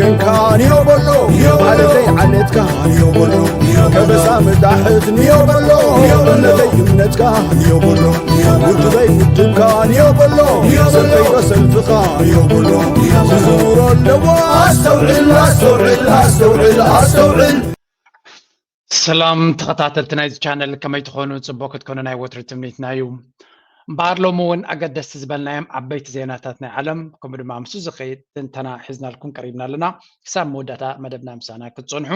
ገንካ ንዮ በሎ፣ ዓለተይ ዓለትካ ንዮ በሎ፣ ከበሳ መዳሕት ንዮ በሎ፣ እምነተይ እምነትካ ንዮ በሎ፣ ውድበይ ውድብካ ንዮ በሎ፣ ሰልፈይ ሰልፍኻ ንዮ በሎ፣ ዝዝውሮ ኣለዎ። ኣስተውዕል ኣስተውዕል ኣስተውዕል ኣስተውዕል። ሰላም ተኸታተልቲ ናይዚ ቻነል፣ ከመይ ትኾኑ? ጽቡቕ ክትኮኑ ናይ ወትሩ ትምኒትና እዩ። እምበኣር ሎሚ እውን ኣገደስቲ ዝበልናዮም ዓበይቲ ዜናታት ናይ ዓለም ከምኡ ድማ ምስኡ ዝኸይድ ትንተና ሒዝናልኩም ቀሪብና ኣለና። ክሳብ መወዳእታ መደብና ምሳና ክትጸንሑ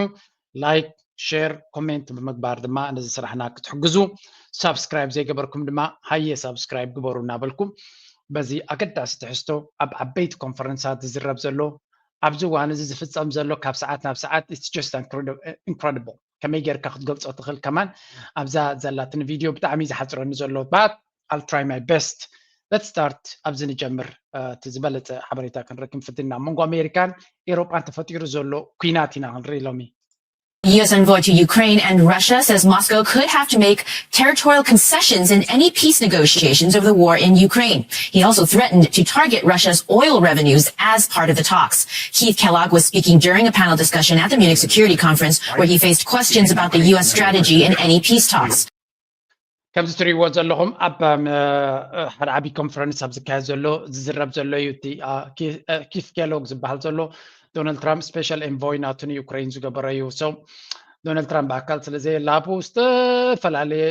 ላይክ፣ ሼር፣ ኮሜንት ብምግባር ድማ ነዚ ስራሕና ክትሕግዙ ሳብስክራይብ ዘይገበርኩም ድማ ሃየ ሳብስክራይብ ግበሩ እናበልኩም በዚ ኣገዳሲ ትሕዝቶ ኣብ ዓበይቲ ኮንፈረንሳት ዝዝረብ ዘሎ ኣብዚ እዋን እዚ ዝፍጸም ዘሎ ካብ ሰዓት ናብ ሰዓት it's just incredible። ከመይ ጌርካ ክትገልጾ ትኽእል ከማን ኣብዛ ዘላትን ቪድዮ ብጣዕሚ ዝሓጽረኒ ዘሎ but I'll try my best. Let's start ኣብዚ ንጀምር እቲ ዝበለጸ ሓበሬታ ክንረክብ ፍትን ናብ መንጎ ኣሜሪካን ኤሮጳን ተፈጢሩ ዘሎ ኲናት ኢና ክንርኢ ሎሚ። The U S envoy to Ukraine and Russia says Moscow could have to make territorial concessions in any peace negotiations over the war in Ukraine. He also threatened to target Russia's oil revenues as part of the talks. Keith Kellogg was speaking during a panel discussion at the Munich Security Conference where he faced questions about the U S strategy in any peace talks. ከምዚ ትሪእዎ ዘለኹም ኣብ ሓደ ዓብዪ ኮንፈረንስ ኣብ ዝካየድ ዘሎ ዝዝረብ ዘሎ እዩ እቲ ኪፍ ኬሎግ ዝበሃል ዘሎ ዶናልድ ትራምፕ ስፔሻል ኤንቮይ ናቱ ንዩክሬን ዝገበረ እዩ። ሶ ዶናልድ ትራምፕ ብኣካል ስለ ዘየለ ኣብኡ ዝተፈላለየ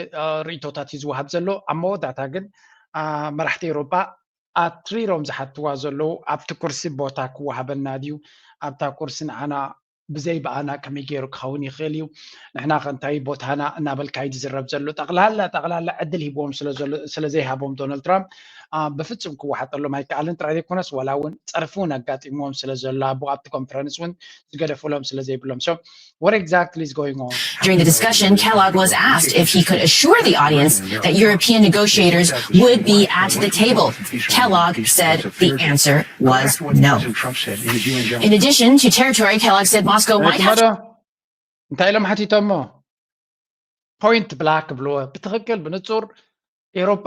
ርእይቶታት እዩ ዝወሃብ ዘሎ። ኣብ መወዳእታ ግን መራሕቲ ኤውሮጳ ኣትሪሮም ዝሓትዋ ዘለዉ ኣብቲ ኩርሲ ቦታ ክወሃበና ድዩ ኣብታ ኩርሲ ንዓና ብዘይ ብኣና ከመይ ገይሩ ክኸውን ይኽእል እዩ ንሕና ከ እንታይ ቦታና እናበልካ እዩ ዝዝረብ ዘሎ ጠቕላላ ጠቕላላ ዕድል ሂብዎም ስለ ዘይሃቦም ዶናልድ ትራምፕ ብፍጹም ክወሓጠሎም ኣይከኣልን ጥራይ ዘይኮነስ ዋላ እውን ጸርፊ እውን ኣጋጢምዎም ስለ ዘሎ ኣብኡ ኣብቲ ኮንፈረንስ እውን ዝገደፉሎም ስለ ዘይብሎም so what exactly is going on? During the discussion, Kellogg was asked if he could assure the audience that European negotiators would be at the table. Kellogg said the answer was no. In addition to territory, Kellogg said Moscow might have እንታይ ኢሎም ሓቲቶሞ point blank ብልዎ ብትኽክል ብንጹር ኤሮጳ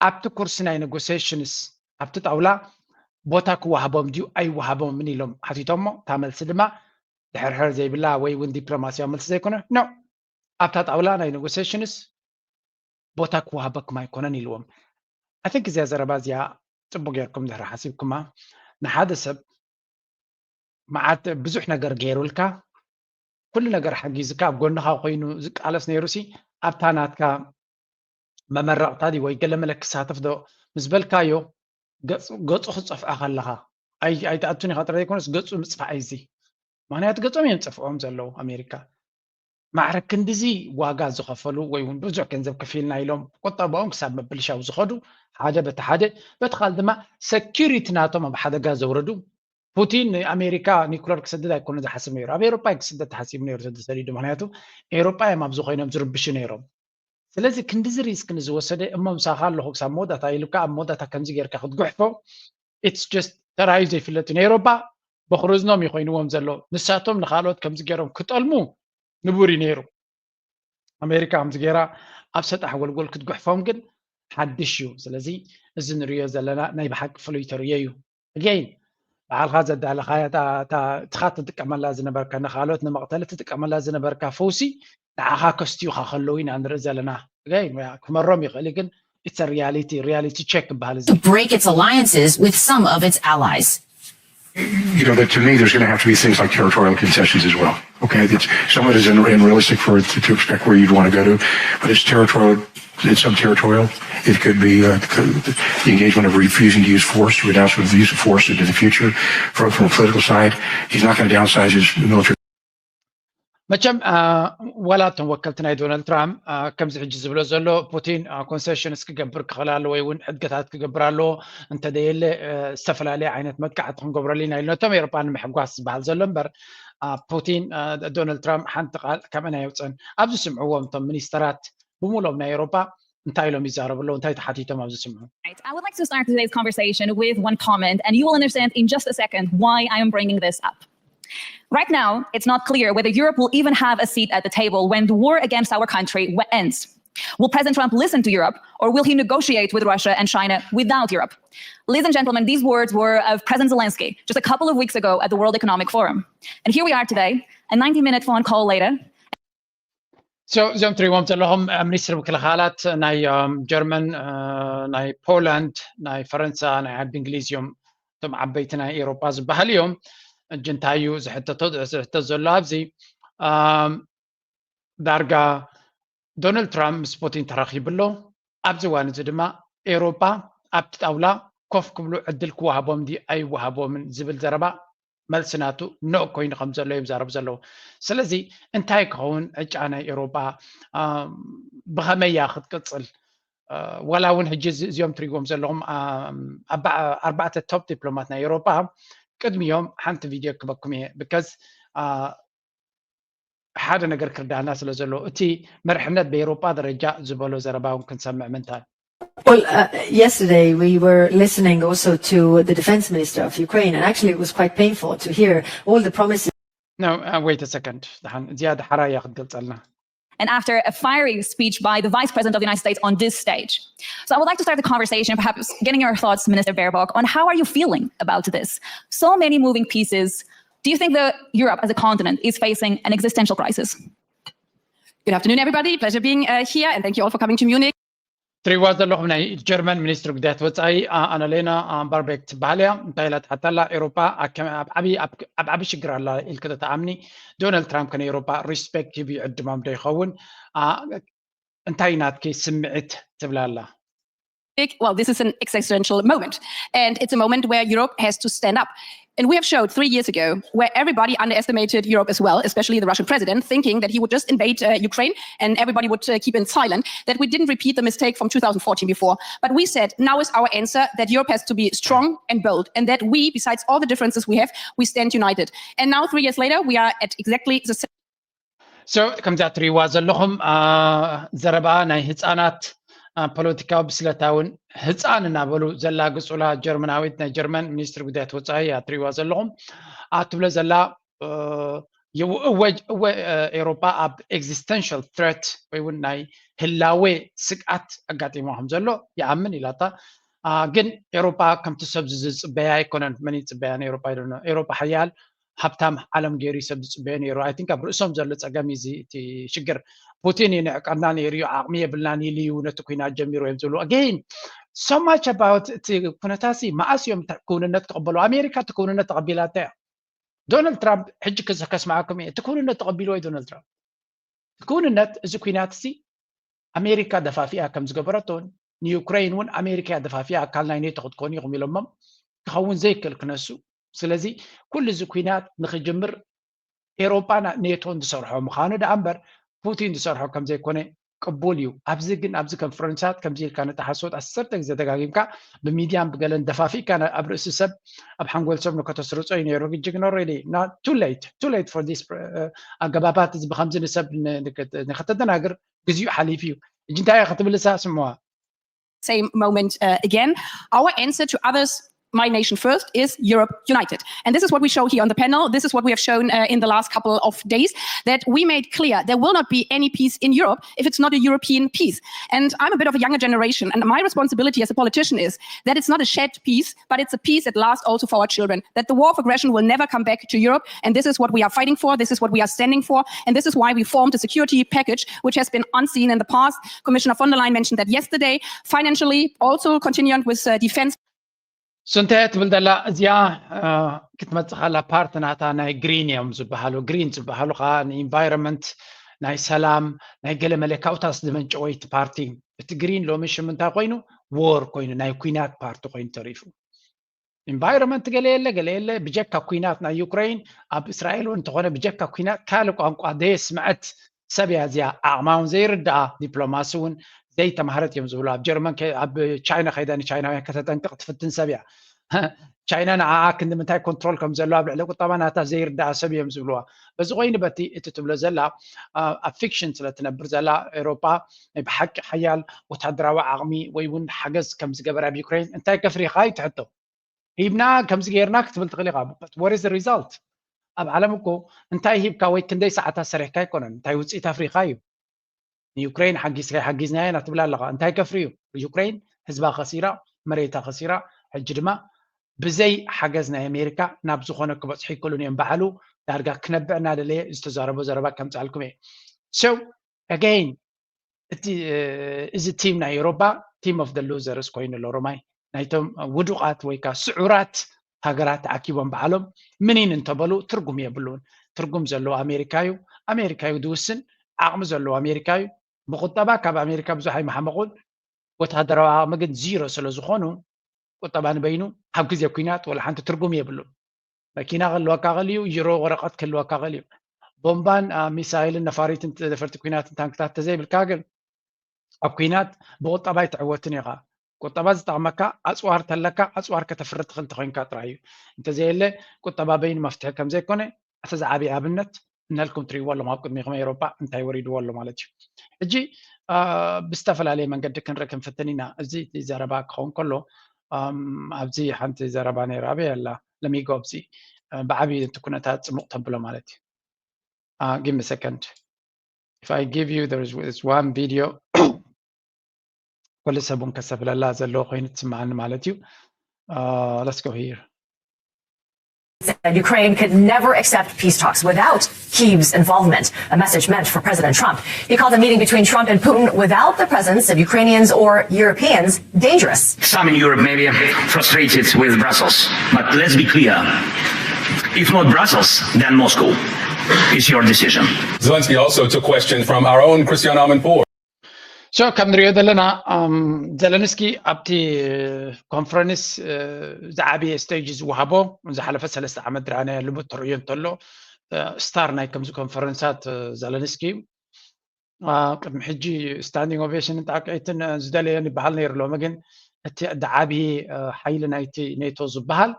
ኣብቲ ኩርሲ ናይ negotiations ኣብቲ ጣውላ ቦታ ክወሃቦም ድዩ ኣይወሃቦምን ኢሎም ሓቲቶሞ እታ መልሲ ድማ ድሕርሕር ዘይብላ ወይ እውን ዲፕሎማስያዊ መልሲ ዘይኮነ no ኣብታ ጣውላ ናይ negotiations ቦታ ክወሃበኩም ኣይኮነን ኢልዎም። I think እዚኣ ዘረባ እዚኣ ጽቡቅ ጌርኩም ድሕሪ ሓሲብኩማ ንሓደ ሰብ መዓት ብዙሕ ነገር ገይሩልካ ኩሉ ነገር ሓጊዝካ ኣብ ጎንኻ ኮይኑ ዝቃለስ ነይሩ ሲ ኣብታ ናትካ መመረቕታ ድዩ ወይ ገለ መለ ክሳተፍ ዶ ምስ በልካዮ ገጹ ክጸፍዖ ከለኻ ኣይትኣቱን ኢኻ ጥራይ ዘይኮነስ ገጹ ምጽፋዕ እዩ እዚ ምክንያቱ ገጾም እዮም ዝጸፍዕዎም ዘለዉ ኣሜሪካ ማዕረ ክንድዚ ዋጋ ዝኸፈሉ ወይ እውን ብዙሕ ገንዘብ ከፊልና ኢሎም ቁጠባኦም ክሳብ ምብልሻው ዝኸዱ ሓደ በቲ ሓደ በቲ ካልእ ድማ ሰኪሪቲ ናቶም ኣብ ሓደጋ ዘውረዱ ፑቲን ንኣሜሪካ ኒኩለር ክሰድድ ኣይኮነ ዝሓስብ ነይሩ ኣብ ኤሮፓ ክስደድ ተሓሲቡ ነይሩ ተሰዲዱ ምክንያቱ ኤሮፓ እዮም ኣብዚ ኮይኖም ዝርብሹ ነይሮም ስለዚ ክንድዚ ሪስክ ንዝወሰደ እሞ ምሳኻ ኣለኹ ክሳብ መወዳእታ ኢሉካ ኣብ መወዳእታ ከምዚ ጌርካ ክትጉሕፎ it's just ተራእዩ ዘይፍለጥ እዩ ንኤሮፓ በኽርዝኖም ይኮይንዎም ዘሎ ንሳቶም ንካልኦት ከምዚ ገይሮም ክጠልሙ ንቡር እዩ ነይሩ ኣሜሪካ ከምዚ ገይራ ኣብ ሰጣሕ ጎልጎል ክትጉሕፎም ግን ሓድሽ እዩ ስለዚ እዚ ንሪዮ ዘለና ናይ ብሓቂ ፍሉይ ተርእዮ እዩ again ባዕልኻ ዘዳለኻያ እትኻ ትጥቀመላ ዝነበርካ ንካልኦት ንመቕተሊ ትጥቀመላ ዝነበርካ ፈውሲ ንዓኻ ከስትዩኻ ከለዉ ኢና ንርኢ ዘለና ክመሮም ይኽእል ግን it's a reality reality check ይበሃል እዚ to break its alliances with some of its allies. You know, that to me, there's going to have to be things like territorial concessions as well. Okay, it's somewhat is unrealistic for it to, to expect where you'd want to go to, but it's territorial, it's some territorial. It could be uh, the engagement of refusing to use force, to renounce the use of force into the future. From, from a political side, he's not going to downsize his military. መቸም ዋላ እቶም ወከልቲ ናይ ዶናልድ ትራምፕ ከምዚ ሕጂ ዝብሎ ዘሎ ፑቲን ኮንሴሽንስ ክገብር ክኽእል ኣለዎ ወይ እውን ሕድገታት ክገብር ኣለዎ እንተደየለ ዝተፈላለየ ዓይነት መጥቃዕቲ ክንገብረሉ ኢና ኢሉ ነቶም ኤሮጳ ንምሕጓስ ዝበሃል ዘሎ እምበር ፑቲን ዶናልድ ትራምፕ ሓንቲ ቃል ካብአን ኣየውፅእን ኣብዚ ስምዕዎም እቶም ሚኒስተራት ብምሎም ናይ ኤሮጳ እንታይ ኢሎም ይዛረቡ ኣለዉ እንታይ ተሓቲቶም ኣብዚ ስምዑ I would like to start today's conversation with one comment, and you will understand in just a second why I am bringing this up. Right now, it's not clear whether Europe will even have a seat at the table when the war against our country ends. Will President Trump listen to Europe, or will he negotiate with Russia and China without Europe? Ladies and gentlemen, these words were of President Zelensky just a couple of weeks ago at the World Economic Forum. And here we are today, a ninety minute phone call later. So እዚኦም ትሪእዎም ዘለኹም ሚኒስትሪ ምክልኻላት ናይ ጀርመን፣ ናይ ፖላንድ፣ ናይ ፈረንሳ፣ ናይ ዓዲ እንግሊዝ እዮም። እቶም ዓበይቲ ናይ ኤውሮጳ ዝበሃል እዮም። እጅ እንታይ እዩ ዝሕተቶ ዝሕተት ዘሎ ኣብዚ ዳርጋ ዶናልድ ትራምፕ ምስ ፑቲን ተራኺቡ ኣሎ። ኣብዚ እዋን እዚ ድማ ኤውሮጳ ኣብቲ ጣውላ ኮፍ ክብሉ ዕድል ክወሃቦም ድዩ ኣይወሃቦምን ዝብል ዘረባ መልሲ ናቱ ኖእ ኮይኑ ከም ዘሎ እዮም ዛረቡ ዘለዉ። ስለዚ እንታይ ክኸውን ዕጫ ናይ ኤውሮጳ ብኸመይ እያ ክትቅፅል? ዋላ እውን ሕጂ እዚኦም ትሪእዎም ዘለኹም ኣርባዕተ ቶፕ ዲፕሎማት ናይ ኤውሮጳ ቅድሚዮም ሓንቲ ቪድዮ ክበኩም እየ because ሓደ ነገር ክርዳና ስለ ዘሎ እቲ መርሕነት ብኤውሮጳ ደረጃ ዝበሎ ዘረባ እውን ክንሰምዕ ምንታይ Well, uh, yesterday we were listening also to the defense minister of Ukraine, and actually it was quite painful to hear all the promises. No, uh, wait a second. ዝያዳ ሓራያ ክትገልጸልና and after a fiery speech by the Vice President of the United States on this stage. So I would like to start the conversation, perhaps getting your thoughts, Minister Baerbock, on how are you feeling about this? So many moving pieces. Do you think that Europe as a continent is facing an existential crisis? Good afternoon, everybody. Pleasure being uh, here, and thank you all for coming to Munich. ትሪእዋ ዘለኹም ናይ ጀርመን ሚኒስትሪ ጉዳያት ወፃኢ ኣናሌና ባርቤክ ትበሃል እያ። እንታይ ኢላ ትሓታ ኣላ? ኤውሮጳ ኣብ ዓብዪ ሽግር ኣላ ኢልክ ተተኣምኒ? ዶናልድ ትራምፕ ከን ኤውሮጳ ሪስፔክት ሂቡ ይዕድሞም ዶ ይኸውን? እንታይ ናትኪ ስምዒት ትብላ ኣላ? Well, this is an existential moment, and it's a moment where Europe has to stand up. And we have showed three years ago where everybody underestimated Europe as well, especially the Russian president, thinking that he would just invade uh, Ukraine and everybody would uh, keep in silent, that we didn't repeat the mistake from two thousand fourteen before. But we said, now is our answer that Europe has to be strong and bold, and that we, besides all the differences we have, we stand united. And now, three years later, we are at exactly the same. So ከምዛ ትሪእዋ ዘለኹም ዘረባ ናይ ህፃናት ፖለቲካዊ ብስለታውን ህፃን እናበሉ ዘላግፁላ ጀርመናዊት ናይ ጀርመን ሚኒስትሪ ጉዳያት ወፃኢ እያ ትሪእዋ ዘለኹም። ትብሎ ዘላ እወ ኤውሮጳ ኣብ existential threat ወይ እውን ናይ ህላዌ ስግኣት ኣጋጢሞ ከም ዘሎ ይኣምን ኢላታ። ግን ኤውሮጳ ከምቲ ሰብ ዝፅበያ ኣይኮነን። መን ይፅበያ ንኤውሮጳ? ይደ ኤውሮጳ ሓያል ሃብታም ዓለም ገይሩ ሰብ ዝፅበዮ ነይሩ። I think ኣብ ርእሶም ዘሎ ፀገም እዩ እዚ እቲ ሽግር። ፑቲን እዩ ንዕቀና ነይሩ እዩ፣ ዓቕሚ የብልናን ኢሉ እዩ ነቲ ኩናት ጀሚሩ እዮም ዝብሉ። Again, so much about እቲ ኩነታሲ መኣስ እዮም ክውንነት ክቕበሉ? ኣሜሪካ እቲ ክውንነት ተቐቢላታ እያ። ዶናልድ ትራምፕ ሕጂ ከስማዓኩም እየ። እቲ ክውንነት ተቐቢልዎ እዩ ዶናልድ ትራምፕ። እቲ ክውንነት እዚ ኩናት እዚ ኣሜሪካ ደፋፊኣ ከም ዝገበረቶን ንዩክሬን እውን ኣሜሪካ ደፋፊኣ ኣካል ናይ ኔቶ ክትኮኑ ኢኹም ኢሎሞም ክኸውን ዘይክእል ክነሱ። ስለዚ ኩሉ እዚ ኩናት ንክጅምር ኤሮጳ ኔቶን ዝሰርሖ ምዃኑ ደኣ እምበር ፑቲን ዝሰርሖ ከም ዘይኮነ ቅቡል እዩ። ኣብዚ ግን ኣብዚ ኮንፈረንሳት ከምዚ ኢልካ ነቲ ሓሶት ዓሰርተ ግዜ ደጋጊምካ ብሚድያን ብገለን ደፋፊእካ ኣብ ርእሲ ሰብ ኣብ ሓንጎል ሰብ ንከተስርጾ እዩ ነይሩ። ሕጂ ግን already too late, too late for this ኣገባባት እዚ ብከምዚ ንሰብ ንከተደናግር ግዜኡ ሓሊፉ እዩ። ሕጂ እንታይ እያ ክትብል እሳ ስምዋ? Same moment uh, again. Our answer to others my nation first is Europe united. And this is what we show here on the panel. This is what we have shown uh, in the last couple of days, that we made clear there will not be any peace in Europe if it's not a European peace. And I'm a bit of a younger generation, and my responsibility as a politician is that it's not a shared peace, but it's a peace that lasts also for our children, that the war of aggression will never come back to Europe. And this is what we are fighting for. This is what we are standing for. And this is why we formed a security package, which has been unseen in the past. Commissioner von der Leyen mentioned that yesterday. Financially, also continuing with uh, defense. So እንታይ ትብል ዘላ እዚኣ ክትመፅእ ከላ ፓርቲ ናታ ናይ ግሪን እዮም ዝበሃሉ። ግሪን ዝበሃሉ ከዓ ንኢንቫይሮንመንት ናይ ሰላም ናይ ገለ መለ ካብኡታት ዝመንጨወይቲ ፓርቲ። እቲ ግሪን ሎሚ ሽም እንታይ ኮይኑ? ዎር ኮይኑ ናይ ኩናት ፓርቲ ኮይኑ ተሪፉ። ኢንቫይሮንመንት ገለ የለ ገለ የለ ብጀካ ኩናት ናይ ዩክሬን ኣብ እስራኤል እውን እንተኾነ ብጀካ ኩናት ካልእ ቋንቋ ዘየስምዐት ሰብ እያ እዚኣ። ዓቕማ እውን ዘይርድኣ፣ ዲፕሎማሲ እውን ዘይተማህረት እዮም ዝብሉ። ኣብ ጀርመን ኣብ ቻይና ከይዳ ንቻይናውያን ከተጠንቅቕ ትፍትን ሰብ እያ። ቻይና ንዓኣ ክንዲ ምንታይ ኮንትሮል ከም ዘለዋ ኣብ ልዕሊ ቁጠባ ናታ ዘይርድኣ ሰብ እዮም ዝብልዋ። በዚ ኮይኑ በቲ እቲ ትብሎ ዘላ ኣብ ፊክሽን ስለ ትነብር ዘላ ኤውሮጳ ናይ ብሓቂ ሓያል ወታደራዊ ዓቕሚ ወይ እውን ሓገዝ ከም ዝገበረ ኣብ ዩክሬን እንታይ ከፍሪኻ እዩ ትሕቶ። ሂብና ከምዚ ገይርና ክትብል ትኽእል ኢኻ። What is the result? ኣብ ዓለም እኮ እንታይ ሂብካ ወይ ክንደይ ሰዓታት ሰሪሕካ ኣይኮነን እንታይ ውፅኢት ኣፍሪኻ እዩ። ንዩክሬን ሓጊዝካ ሓጊዝናያ ኢና ትብል ኣለኻ። እንታይ ከፍሪ እዩ? ዩክሬን ህዝባ ከሲራ፣ መሬታ ከሲራ፣ ሕጂ ድማ ብዘይ ሓገዝ ናይ ኣሜሪካ ናብ ዝኾነ ክበፅሑ ይክእሉን እዮም። ባዕሉ ዳርጋ ክነብዕ እናደለየ ዝተዛረቦ ዘረባ ከምፅኣልኩም እየ። So again እቲ እዚ ቲም ናይ ኤሮፓ team of the losers ኮይኑ ኣሎ። ሮማይ ናይቶም ውዱቃት ወይ ከዓ ስዑራት ሃገራት ተኣኪቦም ባዕሎም ምኒን እንተበሉ ትርጉም የብሉን። ትርጉም ዘለዎ ኣሜሪካ እዩ። ኣሜሪካ እዩ ዝውስን። ዓቕሚ ዘለዎ ኣሜሪካ እዩ። ብቁጠባ ካብ ኣሜሪካ ብዙሕ ኣይመሓመቑን። ወታደራዊ ዓቕሚ ግን ዚሮ ስለ ዝኾኑ ቁጠባ ንበይኑ ኣብ ግዜ ኩናት ወላ ሓንቲ ትርጉም የብሉን። መኪና ክህልወካ ክእል እዩ፣ ዩሮ ወረቐት ክህልወካ ክእል እዩ። ቦምባን ሚሳይልን ነፋሪትን ተደፈርቲ ኩናትን ታንክታት ተዘይብልካ ግን ኣብ ኩናት ብቁጠባ ኣይትዕወትን ኢኻ። ቁጠባ ዝጠቕመካ ኣፅዋር ተለካ ኣፅዋር ከተፍሪ ትኽእል ተኮይንካ ጥራይ እዩ። እንተዘየለ ቁጠባ በይኑ መፍትሒ ከምዘይኮነ እቲ ዝዓበየ ኣብነት እናልኩም ትሪእዎ ኣለኹም ኣብ ቅድሚኹም ኤሮፓ እንታይ ወሪድዎ ኣሎ ማለት እዩ። ሕጂ ብዝተፈላለየ መንገዲ ክንርኢ ክንፍትን ኢና። እዚ ዘረባ ክኸውን ከሎ ኣብዚ ሓንቲ ዘረባ ነይራ ኣበይ ኣላ ለሚጎ ኣብዚ ብዓብዪ እቲ ኩነታት ፅሙቕ ተብሎ ማለት እዩ። Give me a second. If I give you, there is one video. ኩሉ ሰብ እውን ከሰብለላ ዘለዎ ኮይኑ ትስምዓኒ ማለት እዩ። Let's go here. Said Ukraine could never accept peace talks without Kyiv's involvement, a message meant for President Trump. He called a meeting between Trump and Putin without the presence of Ukrainians or Europeans dangerous. Some in Europe may be frustrated with Brussels, but let's be clear. If not Brussels, then Moscow. It's your decision. Zelensky also took questions from our own Christian Amanpour. So ከም ንሪኦ ዘለና ዘለንስኪ ኣብቲ ኮንፈረንስ ዝዓበየ ስቴጅ ዝወሃቦ ዝሓለፈ ሰለስተ ዓመት ድራና ልሙድ ትርእዮ እንተሎ ስታር ናይ ከምዚ ኮንፈረንሳት ዘለንስኪ እዩ። ቅድሚ ሕጂ ስታንዲንግ ኦቬሽን ጣቅዒትን ዝደለዮን ይበሃል ነይሩ። ሎሚ ግን እቲ ዝዓብየ ሓይሊ ናይቲ ኔቶ ዝበሃል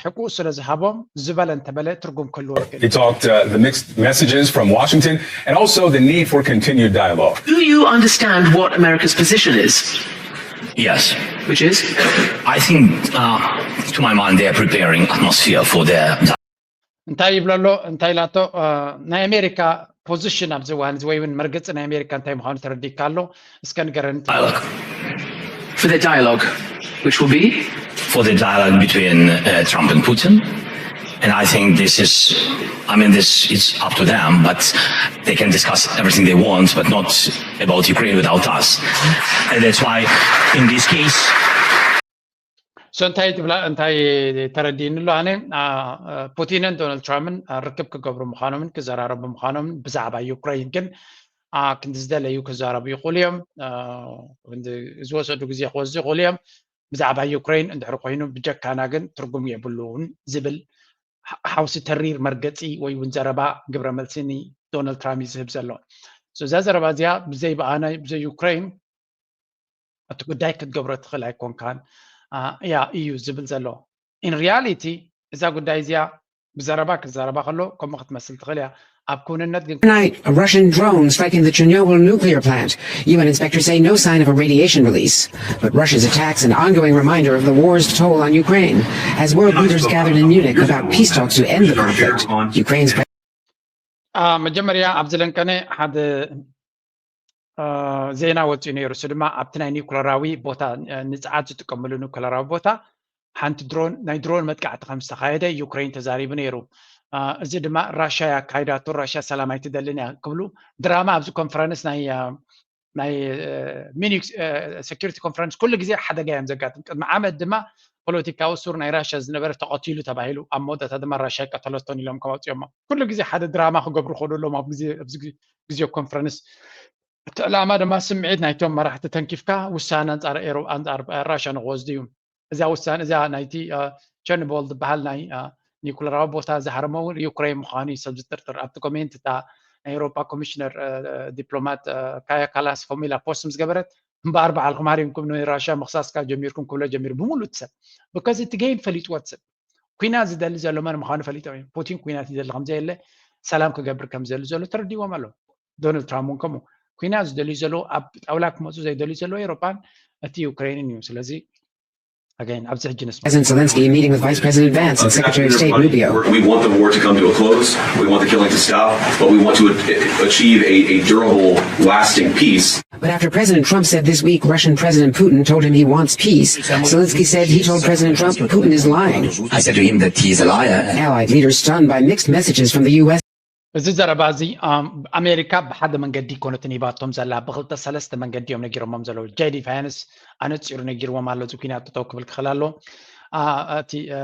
ሕቁኡ ስለ ዝሃቦም ዝበለ እንተበለ ትርጉም ክህልዎ ይኽእል። He talked uh, the mixed messages from Washington and also the need for continued dialogue. Do you understand what America's position is? Yes, Which is? I think uh, to my mind they are preparing atmosphere for their እንታይ ይብሎ ኣሎ እንታይ ኢላቶ ናይ ኣሜሪካ ፖዚሽን ኣብዚ እዋን እዚ ወይ እውን መርገፂ ናይ ኣሜሪካ እንታይ ምዃኑ ተረዲካ ኣሎ እስከ ንገረኒ። dialogue. For the dialogue, which will be? For the dialogue between uh, Trump and Putin. And I think this is, I mean, this it's up to them, but they can discuss everything they want, but not about Ukraine without us. And that's why, in this case, so እንታይ ትብላ እንታይ ተረዲእኒ ኣሎ ኣነ ፑቲንን ዶናልድ ትራምፕን ርክብ ክገብሩ ምዃኖምን ክዘራረቡ ምዃኖምን ብዛዕባ ዩክሬን ግን ክንዲ ዝደለዩ ክዛረቡ ይኽእሉ እዮም። ዝወሰዱ ግዜ ክወስዱ ይኽእሉ እዮም። ብዛዕባ ዩክሬን እንድሕር ኮይኑ ብጀካና ግን ትርጉም የብሉን ዝብል ሓውሲ ተሪር መርገፂ ወይ እውን ዘረባ ግብረ መልሲ ንዶናልድ ትራምፕ እዩ ዝህብ ዘሎ። እዛ ዘረባ እዚኣ ብዘይ ብኣነ ብዘይ ዩክሬን እቲ ጉዳይ ክትገብሮ ትኽእል ኣይኮንካን እያ እዩ ዝብል ዘሎ። In reality እዛ ጉዳይ እዚኣ ብዘረባ ክትዛረባ ከሎ ከምኡ ክትመስል ትኽእል እያ። ኣብ ክውንነት ግን Tonight, a Russian drone striking the Chernobyl nuclear plant. U N inspectors say no sign of a radiation release. But Russia's attacks an ongoing reminder of the war's toll on Ukraine, as world leaders gathered in Munich about peace talks to end the conflict. Ukraine's መጀመርያ ኣብዚ ለንቀነ ሓደ ዜና ወፂኡ ነይሩ። እሱ ድማ ኣብቲ ናይ ኒኩለራዊ ቦታ ንፅዓት ዝጥቀምሉ ኒኩለራዊ ቦታ ሓንቲ ድሮን ናይ ድሮን መጥቃዕቲ ከም ዝተኻየደ ዩክሬን ተዛሪቡ ነይሩ። እዚ ድማ ራሽያ ኣካይዳቶ ራሽያ ሰላም ኣይትደልን እያ ክብሉ ድራማ ኣብዚ ኮንፈረንስ ናይ ናይ ሚኒክ ሴኪሪቲ ኮንፈረንስ ኩሉ ግዜ ሓደጋ እዮም ዘጋጥም። ቅድሚ ዓመት ድማ ፖለቲካዊ ሱር ናይ ራሽያ ዝነበረ ተቐቲሉ ተባሂሉ ኣብ መወዳእታ ድማ ራሽያ ቀተለቶን ኢሎም ከማውፅኦሞ ኩሉ ግዜ ሓደ ድራማ ክገብሩ ከደሎም ኣብ ግዜ ኮንፈረንስ እቲ ዕላማ ድማ ስምዒት ናይቶም መራሕቲ ተንኪፍካ ውሳነ ኣንፃር ኤሮ ኣንፃር ራሽያ ንክወስዱ እዩ። እዛ ውሳነ እዚኣ ናይቲ ቸርኖቦል ዝበሃል ናይ ኒኩለራዊ ቦታ ዝሃረመ እውን ዩክሬን ምዃኑ እዩ ሰብ ዝጥርጥር። ኣብቲ ኮሜንት እታ ናይ ኤሮፓ ኮሚሽነር ዲፕሎማት ካያ ካላስ ኮሚላ ፖስት ምስ ገበረት እምበኣር በዓልኩም ሃሪምኩም ንራሽያ ምኽሳስካ ጀሚርኩም ክብሎ ጀሚሩ ብምሉእ ሰብ because እቲ ጌም ፈሊጥዎ እቲ ሰብ ኩናት ዝደሊ ዘሎ መን ምዃኑ ፈሊጦም እዮም። ፑቲን ኩናት ይደሊ ከምዘየለ ሰላም ክገብር ከምዘሉ ዘሎ ተረዲዎም ኣሎ። ዶናልድ ትራምፕ እውን ከምኡ ኩናት ዝደልዩ ዘለዉ ኣብ ጣውላ ክመፁ ዘይደልዩ ዘለዉ ኤሮፓን እቲ ዩክሬንን እዩ። ስለዚ Again, ኣብዚ ሕጂ ንስማ። President Zelensky meeting with Vice President Vance and Secretary of State Rubio. We want the war to come to a close. We want the killing to stop, but we want to a- achieve a, a durable, lasting peace. But after President Trump said this week Russian President Putin told him he wants peace, Zelensky said he told President Trump Putin is lying. I said to him that he is a liar. Allied leaders stunned by mixed messages from the U S. እዚ ዘረባ እዚ ኣም፣ ኣሜሪካ ብሓደ መንገዲ ይኮነትን ሂባቶም ዘላ፣ ብክልተ ሰለስተ መንገዲ እዮም ነጊሮሞም ዘለዉ። ጄዲ ቫንስ ኣነፂሩ ነጊርዎም ኣሎ፣ እዚ ኩናት ጠጠው ክብል ክኽእል ኣሎ። አ፣ እቲ አ፣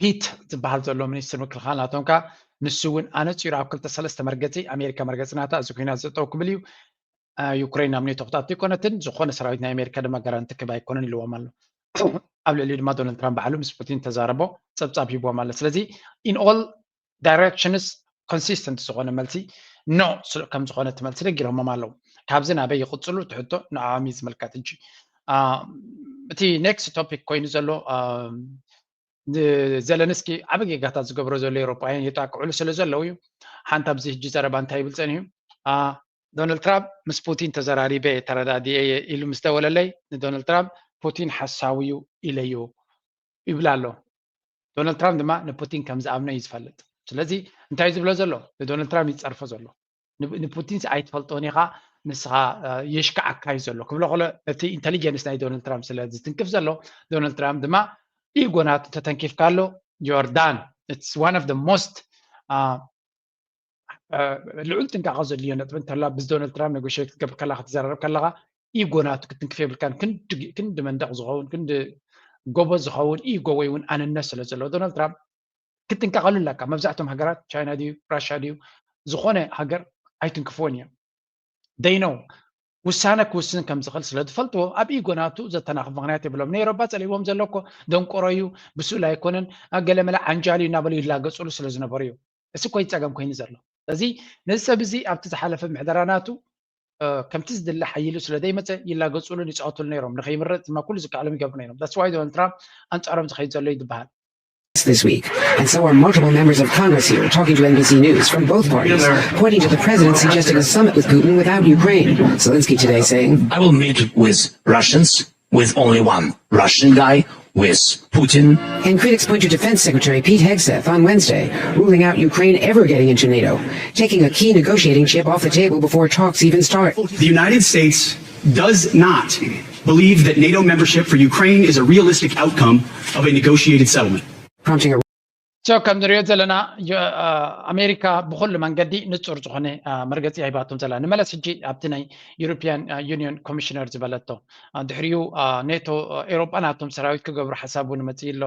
ፒት ዝበሃል ዘሎ ሚኒስትር ምክልኻል ናቶም ከ ንሱ እውን ኣነፂሩ ኣብ ክልተ ሰለስተ መርገፂ ኣሜሪካ መርገፂ ናታ እዚ ኩናት ጠጠው ክብል እዩ። አ፣ ዩክሬን ናብ ኔቶ ክታቱ ኣይኮነትን፣ ዝኾነ ሰራዊት ናይ ኣሜሪካ ድማ ጋራንቲ ክህብ ኣይኮነን ኢልዎም ኣሎ። ኣብ ልዕሊኡ ድማ ዶናልድ ትራምፕ ባዕሉ ምስ ፑቲን ተዛረቦ፣ ፀብፃብ ሂብዎም ኣሎ። ስለዚ in all directions consistent ዝኾነ መልሲ no ስለ- ከም ዝኾነ እቲ መልሲ ነጊሮሞም ኣለዉ። ካብዚ ናበይ ይቕፅሉ ትሕቶ ንዓም እዩ ዝምልከት። ሕጂ አ፣ እቲ ኔክስት ቶፒክ ኮይኑ ዘሎ አ፣ ንዘለንስኪ ዓበ ጌጋታት ዝገብሮ ዘሎ ኤሮጳውያን የጣቅዕሉ ስለ ዘለዉ እዩ። ሓንቲ ኣብዚ ሕጂ ዘረባ እንታይ ይብል ጸኒሑ? አ፣ ዶናልድ ትራምፕ ምስ ፑቲን ተዘራሪበ እየ፣ ተረዳዲኤ እየ ኢሉ ምስ ደወለለይ ንዶናልድ ትራምፕ ፑቲን ሓሳዊ እዩ ኢለዮ ይብል ኣሎ። ዶናልድ ትራምፕ ድማ ንፑቲን ከም ዝኣምኖ እዩ ዝፈልጥ። ስለዚ እንታይ እዩ ዝብሎ ዘሎ? ንዶናልድ ትራምፕ ይጸርፎ ዘሎ። ን- ንፑቲንስ ኣይትፈልጦን ኢኻ፣ ንስኻ እ፣ የሽክዓካ እዩ ዘሎ ክብሎ ከሎ፣ እቲ ኢንተሊጀንስ ናይ ዶናልድ ትራምፕ ስለ ዝትንክፍ ዘሎ፣ ዶናልድ ትራምፕ ድማ ኢጎ ናቱ ተተንኪፍካ ኣሎ። You're done. It's one of the most ልዑል ጥንቃቐ ዘድልዮ ነጥቢ እንተላ ብዚ ዶናልድ ትራምፕ ኔጎሽት ክትገብር ከላ ክትዘራረብ ከለኻ ኢጎ ናቱ ክትንክፍ የብልካን። ክንዲ መንደቕ ዝኸውን ክንዲ ጎቦ ዝኸውን ኢጎ ወይ እውን ኣንነት ስለ ዘለዎ ዶናልድ ትራምፕ ክትጥንቀቐሉ ኣለካ። መብዛሕቶም ሃገራት ቻይና ድዩ ራሻ ድዩ ዝኾነ ሃገር ኣይትንክፍዎን እዮም። ደይነው ውሳነ ክውስን ከም ዝኽእል ስለ ዝፈልጥዎ ኣብ ኢጎ ናቱ ዘተናኽፍ ምኽንያት የብሎም። ንኤሮፓ ጸሊእዎም ዘሎ እኮ ደንቆሮ እዩ፣ ብስኡል ኣይኮነን፣ ገለመለ ዓንጃል እዩ እናበሉ ይላገጹሉ ስለ ዝነበሩ እዩ። እዚ እኮ እዩ ጸገም ኮይኑ ዘሎ። ስለዚ ነዚ ሰብ እዚ ኣብቲ ዝሓለፈ ምሕደራ ናቱ ከምቲ ዝድለ ሓይሉ ስለ ዘይመጸ ይላገጹሉን ይጻወቱሉ ነይሮም። ንኸይምረጽ ድማ ኩሉ ዝከኣሎም ይገብሩ ነይሮም። That's why ዶናልድ ትራምፕ ኣንጻሮም ዝኸይድ ዘሎ እዩ ዝበሃል። This week, and so are multiple members of Congress here talking to N B C News from both parties, pointing to the president suggesting a summit with Putin without Ukraine. Zelensky today saying, I will meet with Russians with only one Russian guy, with Putin. And critics point to Defense Secretary Pete Hegseth on Wednesday, ruling out Ukraine ever getting into NATO, taking a key negotiating chip off the table before talks even start. The United States does not believe that NATO membership for Ukraine is a realistic outcome of a negotiated settlement. Prompting a ሶ ከም ንሪኦ ዘለና ኣሜሪካ ብኩሉ መንገዲ ንፁር ዝኾነ መርገፂ ኣይባቶም ዘላ። ንመለስ ሕጂ ኣብቲ ናይ ዩሮፒያን ዩኒዮን ኮሚሽነር ዝበለቶ ድሕሪኡ ኔቶ ኤሮጳ ናቶም ሰራዊት ክገብሩ ሓሳቡ ንመፅእ ኣሎ።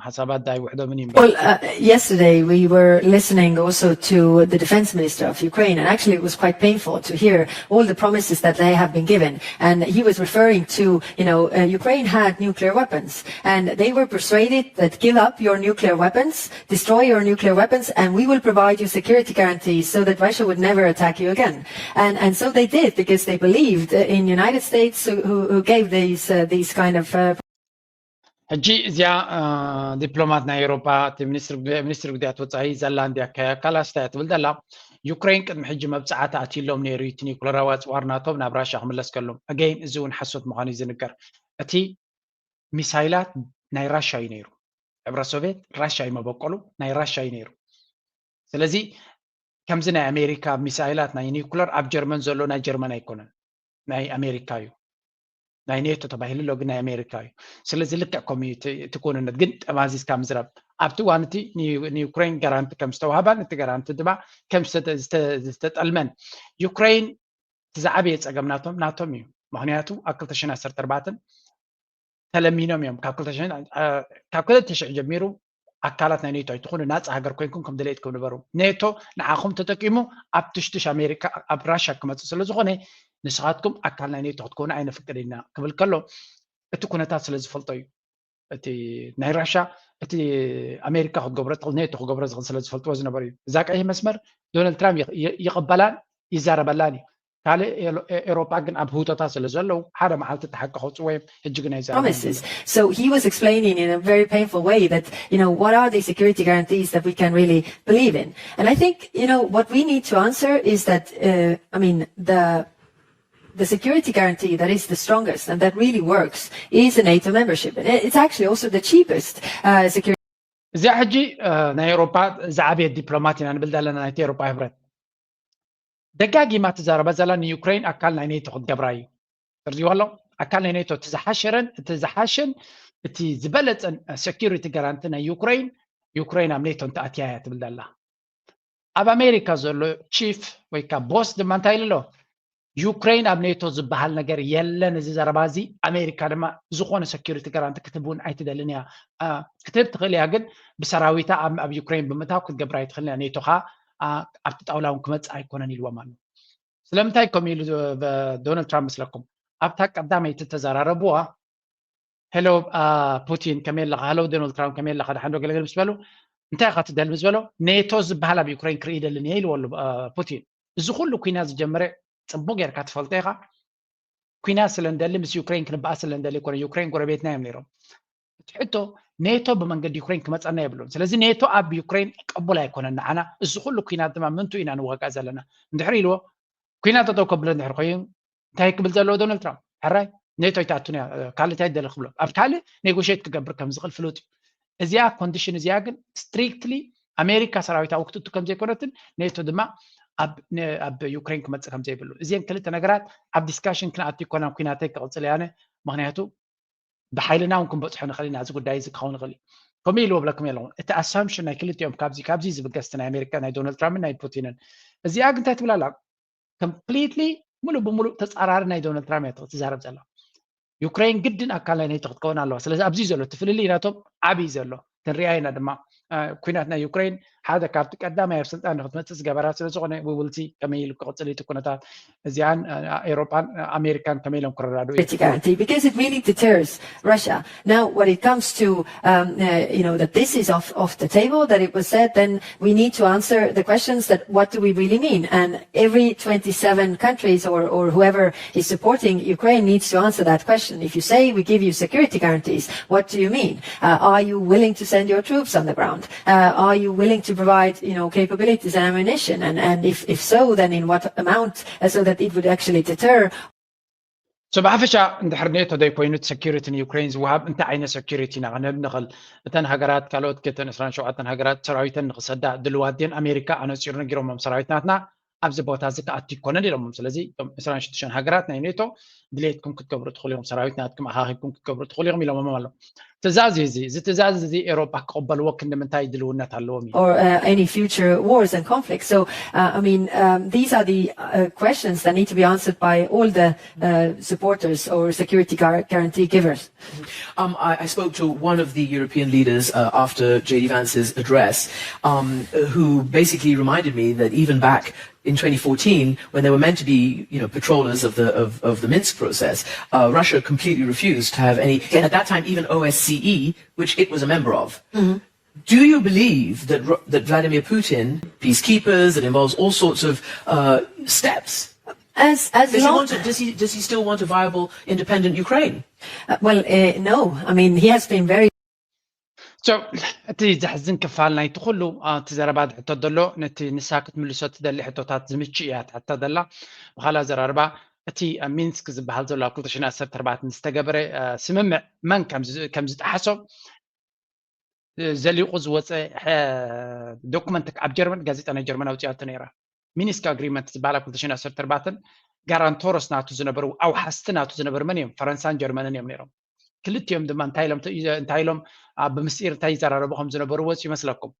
ሓሳባት ዳይ ውሕዶምን እዩ። Well, uh, yesterday we were listening also to the defense minister of Ukraine, and actually it was quite painful to hear all the promises that they have been given. And he was referring to, you know, uh, Ukraine had nuclear weapons, and they were persuaded that give up your nuclear weapons, destroy your nuclear weapons, and we will provide you security guarantees so that Russia would never attack you again. And and so they did because they believed uh, in United States who, who, who gave these uh, these kind of. Uh, ሕጂ እዚኣ ዲፕሎማት ናይ ኤሮፓ እቲ ሚኒስትሪ ጉዳያት ወፃኢ ዘላንድያ ካያ ካላስ እንታይ ትብል ዘላ? ዩክሬን ቅድሚ ሕጂ መብፅዓ ተኣትዩሎም ነይሩ እዩ እቲ ኒኩለራዊ ኣፅዋር ናቶም ናብ ራሻ ክምለስ ከሎም። ኣገይን እዚ እውን ሓሶት ምዃኑ እዩ ዝንገር። እቲ ሚሳይላት ናይ ራሻ እዩ ነይሩ። ሕብረት ሶቪየት ራሻ እዩ መበቆሉ፣ ናይ ራሻ እዩ ነይሩ። ስለዚ ከምዚ ናይ ኣሜሪካ ሚሳይላት ናይ ኒኩለር ኣብ ጀርመን ዘሎ ናይ ጀርመን ኣይኮነን፣ ናይ ኣሜሪካ እዩ። ናይ ኔቶ ተባሂሉ ኣሎ ግን ናይ ኣሜሪካ እዩ። ስለዚ ልክዕ ከምኡ እዩ እቲ ኩንነት። ግን ጠማዚዝካ ምዝረብ ኣብቲ እዋን እቲ ንዩክሬን ጋራንቲ ከም ዝተዋህባን እቲ ጋራንቲ ድማ ከም ዝተጠልመን ዩክሬን እቲ ዝዓበየ ፀገም ናቶም ናቶም እዩ። ምክንያቱ ኣብ ክልተ ሽሕን ዓሰርተ ኣርባዕተን ተለሚኖም እዮም። ካብ ክልተ ሽሕን ካብ ክልተ ሽሕ ጀሚሩ ኣካላት ናይ ኔቶ ኣይትኹኑ ናፃ ሃገር ኮይንኩም ከም ድሌትኩም ንበሩ። ኔቶ ንዓኹም ተጠቂሙ ኣብ ትሽትሽ ኣሜሪካ ኣብ ራሻ ክመፅእ ስለ ዝኾነ ንስኻትኩም ኣካል ናይ ኔቶ ክትኮኑ ኣይነፍቅድ ኢና ክብል ከሎ እቲ ኩነታት ስለ ዝፈልጦ እዩ። እቲ ናይ ራሻ እቲ ኣሜሪካ ክትገብሮ ትኽእል ኔቶ ክገብሮ ዝኽእል ስለ ዝፈልጥዎ ዝነበሩ እዩ። እዛ ቀይሕ መስመር ዶናልድ ትራምፕ ይቕበላን ይዛረበላን እዩ። ካልእ ኤሮጳ ግን ኣብ ህውተታ ስለ ዘለዉ ሓደ መዓልቲ እቲ ሓቂ ከውፅዎ እዮም። ሕጂ ግን ኣይዛረቡ። So he was explaining in a very painful way that, you know, what are the security guarantees that we can really believe in? And I think, you know, what we need to answer is that, uh, I mean, the the security guarantee that is the strongest and that really works is a NATO membership. And it's actually also the cheapest uh, security. እዚኣ ሕጂ ናይ ኤውሮፓ ዝዓበየ ዲፕሎማት ኢና ንብል ዘለና ናይቲ ኤውሮፓ ህብረት ደጋጊማ ትዛረባ ዘላ ንዩክሬን ኣካል ናይ ኔቶ ክትገብራ እዩ። ተርዚዋ ኣሎ ኣካል ናይ ኔቶ እቲ ዝሓሸረን እቲ ዝሓሸን እቲ ዝበለፀን security guarantee ናይ ዩክሬን ዩክሬን ኣብ ኔቶ እንተኣትያ እያ ትብል ዘላ። ኣብ ኣሜሪካ ዘሎ ቺፍ ወይ ከዓ ቦስ ድማ እንታይ ኢሉ ኣሎ? ዩክሬን ኣብ ኔቶ ዝበሃል ነገር የለን። እዚ ዘረባ እዚ ኣሜሪካ ድማ ዝኾነ security guarantee ክትህብ እውን ኣይትደልን እያ። ክትህብ ትኽእል እያ ግን ብሰራዊታ ኣብ ዩክሬን ብምእታው ክትገብር ኣይትኽእልን እያ። ኔቶ ከዓ ኣብቲ ጣውላ እውን ክመፅእ ኣይኮነን ኢልዎም ኣሎ። ስለምንታይ ከምኡ ኢሉ ዶናልድ ትራምፕ መስለኩም? ኣብታ ቀዳመይቲ ተዘራረብዋ ሄሎ ፑቲን ከመይ ኣለኻ? ሄሎ ዶናልድ ትራምፕ ከመይ ኣለኻ? ደሓን ዶ ገለገለ ምስ በሉ እንታይ ኢኻ ትደሊ ምስ በሎ ኔቶ ዝበሃል ኣብ ዩክሬን ክርኢ ደልን እየ ኢልዎ ኣሎ ፑቲን። እዚ ኩሉ ኩናት ዝጀመረ ፅቡቅ ጌርካ ትፈልጦ ኢኻ። ኩናት ስለ ንደሊ ምስ ዩክሬን ክንበኣስ ስለ ንደሊ ኣይኮነ። ዩክሬን ጎረቤትና እዮም ነይሮም። እቲ ሕቶ ኔቶ ብመንገዲ ዩክሬን ክመፀና የብሉን። ስለዚ ኔቶ ኣብ ዩክሬን ቅቡል ኣይኮነን ንዓና። እዚ ኩሉ ኩናት ድማ ምንቱ ኢና ንዋጋእ ዘለና እንድሕር ኢልዎ ኩናት ጠጠው ከብሎ እንድሕር ኮይኑ እንታይ ክብል ዘለዎ ዶናልድ ትራምፕ ሕራይ ኔቶ ኣይትኣቱን እያ ካልእ እንታይ ደለ ክብሎ ኣብ ካልእ ኔጎሽት ክገብር ከም ዝኽእል ፍሉጥ እዩ። እዚኣ ኮንዲሽን እዚኣ ግን ስትሪክትሊ ኣሜሪካ ሰራዊታ ውክትቱ ከም ዘይኮነትን ኔቶ ድማ ኣብ ዩክሬን ክመፅእ ከም ዘይብሉ እዚን ክልተ ነገራት ኣብ ዲስካሽን ክንኣቱ ይኮና ኩናተይ ክቕፅል ያነ ምክንያቱ ብሓይልና እውን ክንበፅሖ ንኽእል ኢና እዚ ጉዳይ እዚ ክኸውን ይኽእል እዩ። ከምኡ ኢልዎ ብለኩም ኣለኹ እቲ ኣሳምሽን ናይ ክልቲኦም ካብዚ ካብዚ ዝብገስቲ ናይ ኣሜሪካ ናይ ዶናልድ ትራምፕን ናይ ፑቲንን እዚኣ ግን እንታይ ትብል ኣላ? ኮምፕሊትሊ ሙሉእ ብሙሉእ ተፃራሪ ናይ ዶናልድ ትራምፕ እያ ትዛረብ ዘላ። ዩክሬን ግድን ኣካል ናይ ኔቶ ክትከውን ኣለዋ። ስለዚ ኣብዚ ዘሎ እቲ ፍልልይ ናቶም ዓብይ ዘሎ ክንሪኣ ኢና ድማ ኩናት ናይ ዩክሬን ሓደ ካብቲ ቀዳማይ ኣብ ስልጣን ንክትመፅእ ዝገበራ ስለዝኮነ ውውልቲ ከመይ ኢሉ ክቅፅል እቲ ኩነታት እዚኣን ኤሮጳን ኣሜሪካን ከመይ ኢሎም ክረዳድኡ guarantee because it really deters Russia. Now, when it comes to um, uh, you know that this is off off the table, that it was said, then we need to answer the questions that what do we really mean? And every twenty-seven countries or, or whoever is supporting Ukraine needs to answer that question. If you say we give you security guarantees, what do you mean? Uh, are you willing to send your troops on the ground? Uh, are you willing to provide, you know, capabilities and ammunition? And, and if, if so, then in what amount, uh, so that it would actually deter So ብሓፈሻ እንድሕር ኔቶ ዘይኮይኑ እቲ ሰኪሪቲ ንዩክሬን ዝወሃብ እንታይ ዓይነት ሰኪሪቲ ኢና ክንህብ ንኽእል? እተን ሃገራት ካልኦት ክልተን ዕስራን ሸውዓተን ሃገራት ሰራዊተን ንኽሰዳ ድልዋት ድየን? ኣሜሪካ ኣነፂሩ ነጊሮሞም ሰራዊት ናትና ኣብዚ ቦታ እዚ ክኣቱ ይኮነን ኢሎሞም። ስለዚ እቶም ዕስራን ሽዱሽተን ሃገራት ናይ ኔቶ ድሌትኩም ክትገብሩ ትኽእሉ ኢኹም፣ ሰራዊት ናትኩም ኣኻኺብኩም ክትገብሩ ትኽእሉ ኢኹም ኢሎሞም ኣሎ። ትእዛዝ እዩ እዚ። እዚ ትእዛዝ እዚ ኤሮጳ ክቕበልዎ ክንዲ ምንታይ ድልውነት ኣለዎም እዩ? or uh, any future wars and conflicts. So, uh, I mean, um, these are the uh, questions that need to be answered by all the uh, supporters or security guar- guarantee givers. Um, I, I spoke to one of the European leaders uh, after J D Vance's address, um, who basically reminded me that even back in twenty fourteen, when they were meant to be, you know, patrollers of the of, of the Minsk process, uh, Russia completely refused to have any. At that time, even O S C E, which it was a member of. Do you believe that Ru- that Vladimir Putin, peacekeepers, that involves all sorts of uh, steps? As as Does he long want to? Does he does he still want a viable, independent Ukraine? uh, well, uh, no. I mean, he has been very So እቲ ዘሕዝን ክፋል ናይቲ ኩሉ እቲ ዘረባ ዝሕተት ዘሎ ነቲ ንሳ ክትምልሶ ትደሊ ሕቶታት ዝምች እያ ትሕተት ዘላ። ብካልእ ኣዘራርባ እቲ ኣብ ሚንስክ ዝበሃል ዘሎ ኣብ ክልተ ሽሕን ዓሰርተ ኣርባዕተን ዝተገበረ ስምምዕ መን ከም ዝጠሓሶ ዘሊቑ ዝወፀ ዶኩመንት ኣብ ጀርመን ጋዜጣ ናይ ጀርመን ኣውፅኣቶ ነይራ። ሚኒስክ ኣግሪመንት ዝበሃል ኣብ ክልተ ሽሕን ዓሰርተ ኣርባዕተን ጋራንቶሮስ ናቱ ዝነበሩ ኣውሓስቲ ናቱ ዝነበሩ መን እዮም? ፈረንሳን ጀርመንን እዮም ነይሮም። ክልቲኦም ድማ እንታይ ኢሎም እንታይ ኢሎም ኣብ ብምስጢር እንታይ ይዘራረቡ ከም ዝነበሩ ወፂ ይመስለኩም?